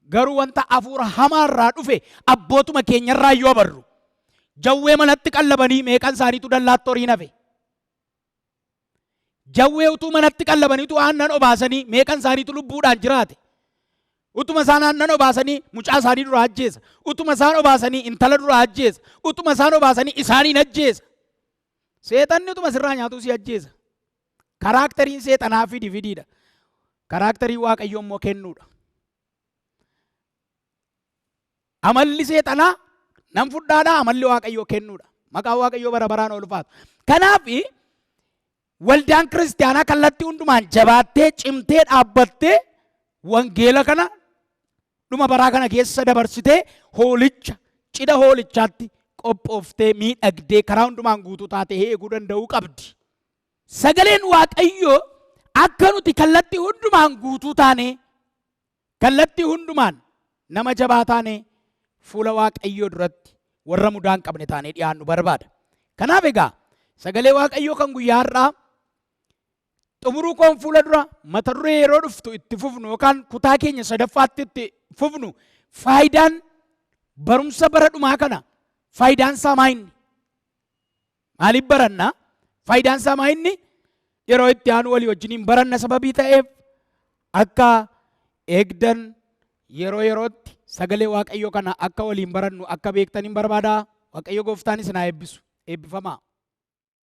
Garuu wanta hafuura hamaarraa dhufe abbootuma keenyarraa yoo abarru jawwee manatti qallabanii meeqan isaaniitu dallaatti horiin hafe. Jawwee utuu manatti qallabaniitu aannan obaasanii meeqan isaaniitu lubbuudhaan jiraate. Utuma isaan aannan obaasanii mucaa isaanii duraa ajjeesa. Utuma isaan obaasanii intala duraa ajjeesa. Utuma isaan obaasanii isaaniin ajjeesa. Seexanni utuma sirraa nyaatuu si ajjeesa. Karaakteriin seexanaa fidi fidiidha. Karaaktarii Waaqayyoo immoo kennuudha. Amalli seexanaa nan fudhaadha, amalli Waaqayyoo kennuudha. Maqaan Waaqayyoo bara baraan ol ulfaatu. Kanaaf waldaan kiristaanaa kallattii hundumaan jabaattee cimtee dhaabbattee wangeela kana dhuma baraa kana keessa dabarsitee hoolicha cidha hoolichaatti qophooftee miidhagdee karaa hundumaan guutuu taatee eeguu danda'uu qabdi. Sagaleen Waaqayyoo akka nuti kallattii hundumaan guutuu taane, kallattii hundumaan nama jabaa taane, fuula Waaqayyoo duratti warra mudaa hin qabne taanee dhiyaannu barbaada. Kanaaf egaa sagalee Waaqayyoo kan guyyaa har'aa xumuruu koon fuula dura mata duree yeroo dhuftu itti fufnu yookaan kutaa keenya sadaffaatti itti fufnu, faayidaan barumsa bara dhumaa kana, faayidaan isaa maa inni? Maaliif baranna? Faayidaan isaa maa inni? Yeroo itti aanu walii wajjiniin baranna. Sababii ta'eef akka eegdan, yeroo yerootti sagalee Waaqayyoo kana akka waliin barannu akka beektan hin barbaada. Waaqayyo gooftaan isin haa eebbisu. Eebbifamaa.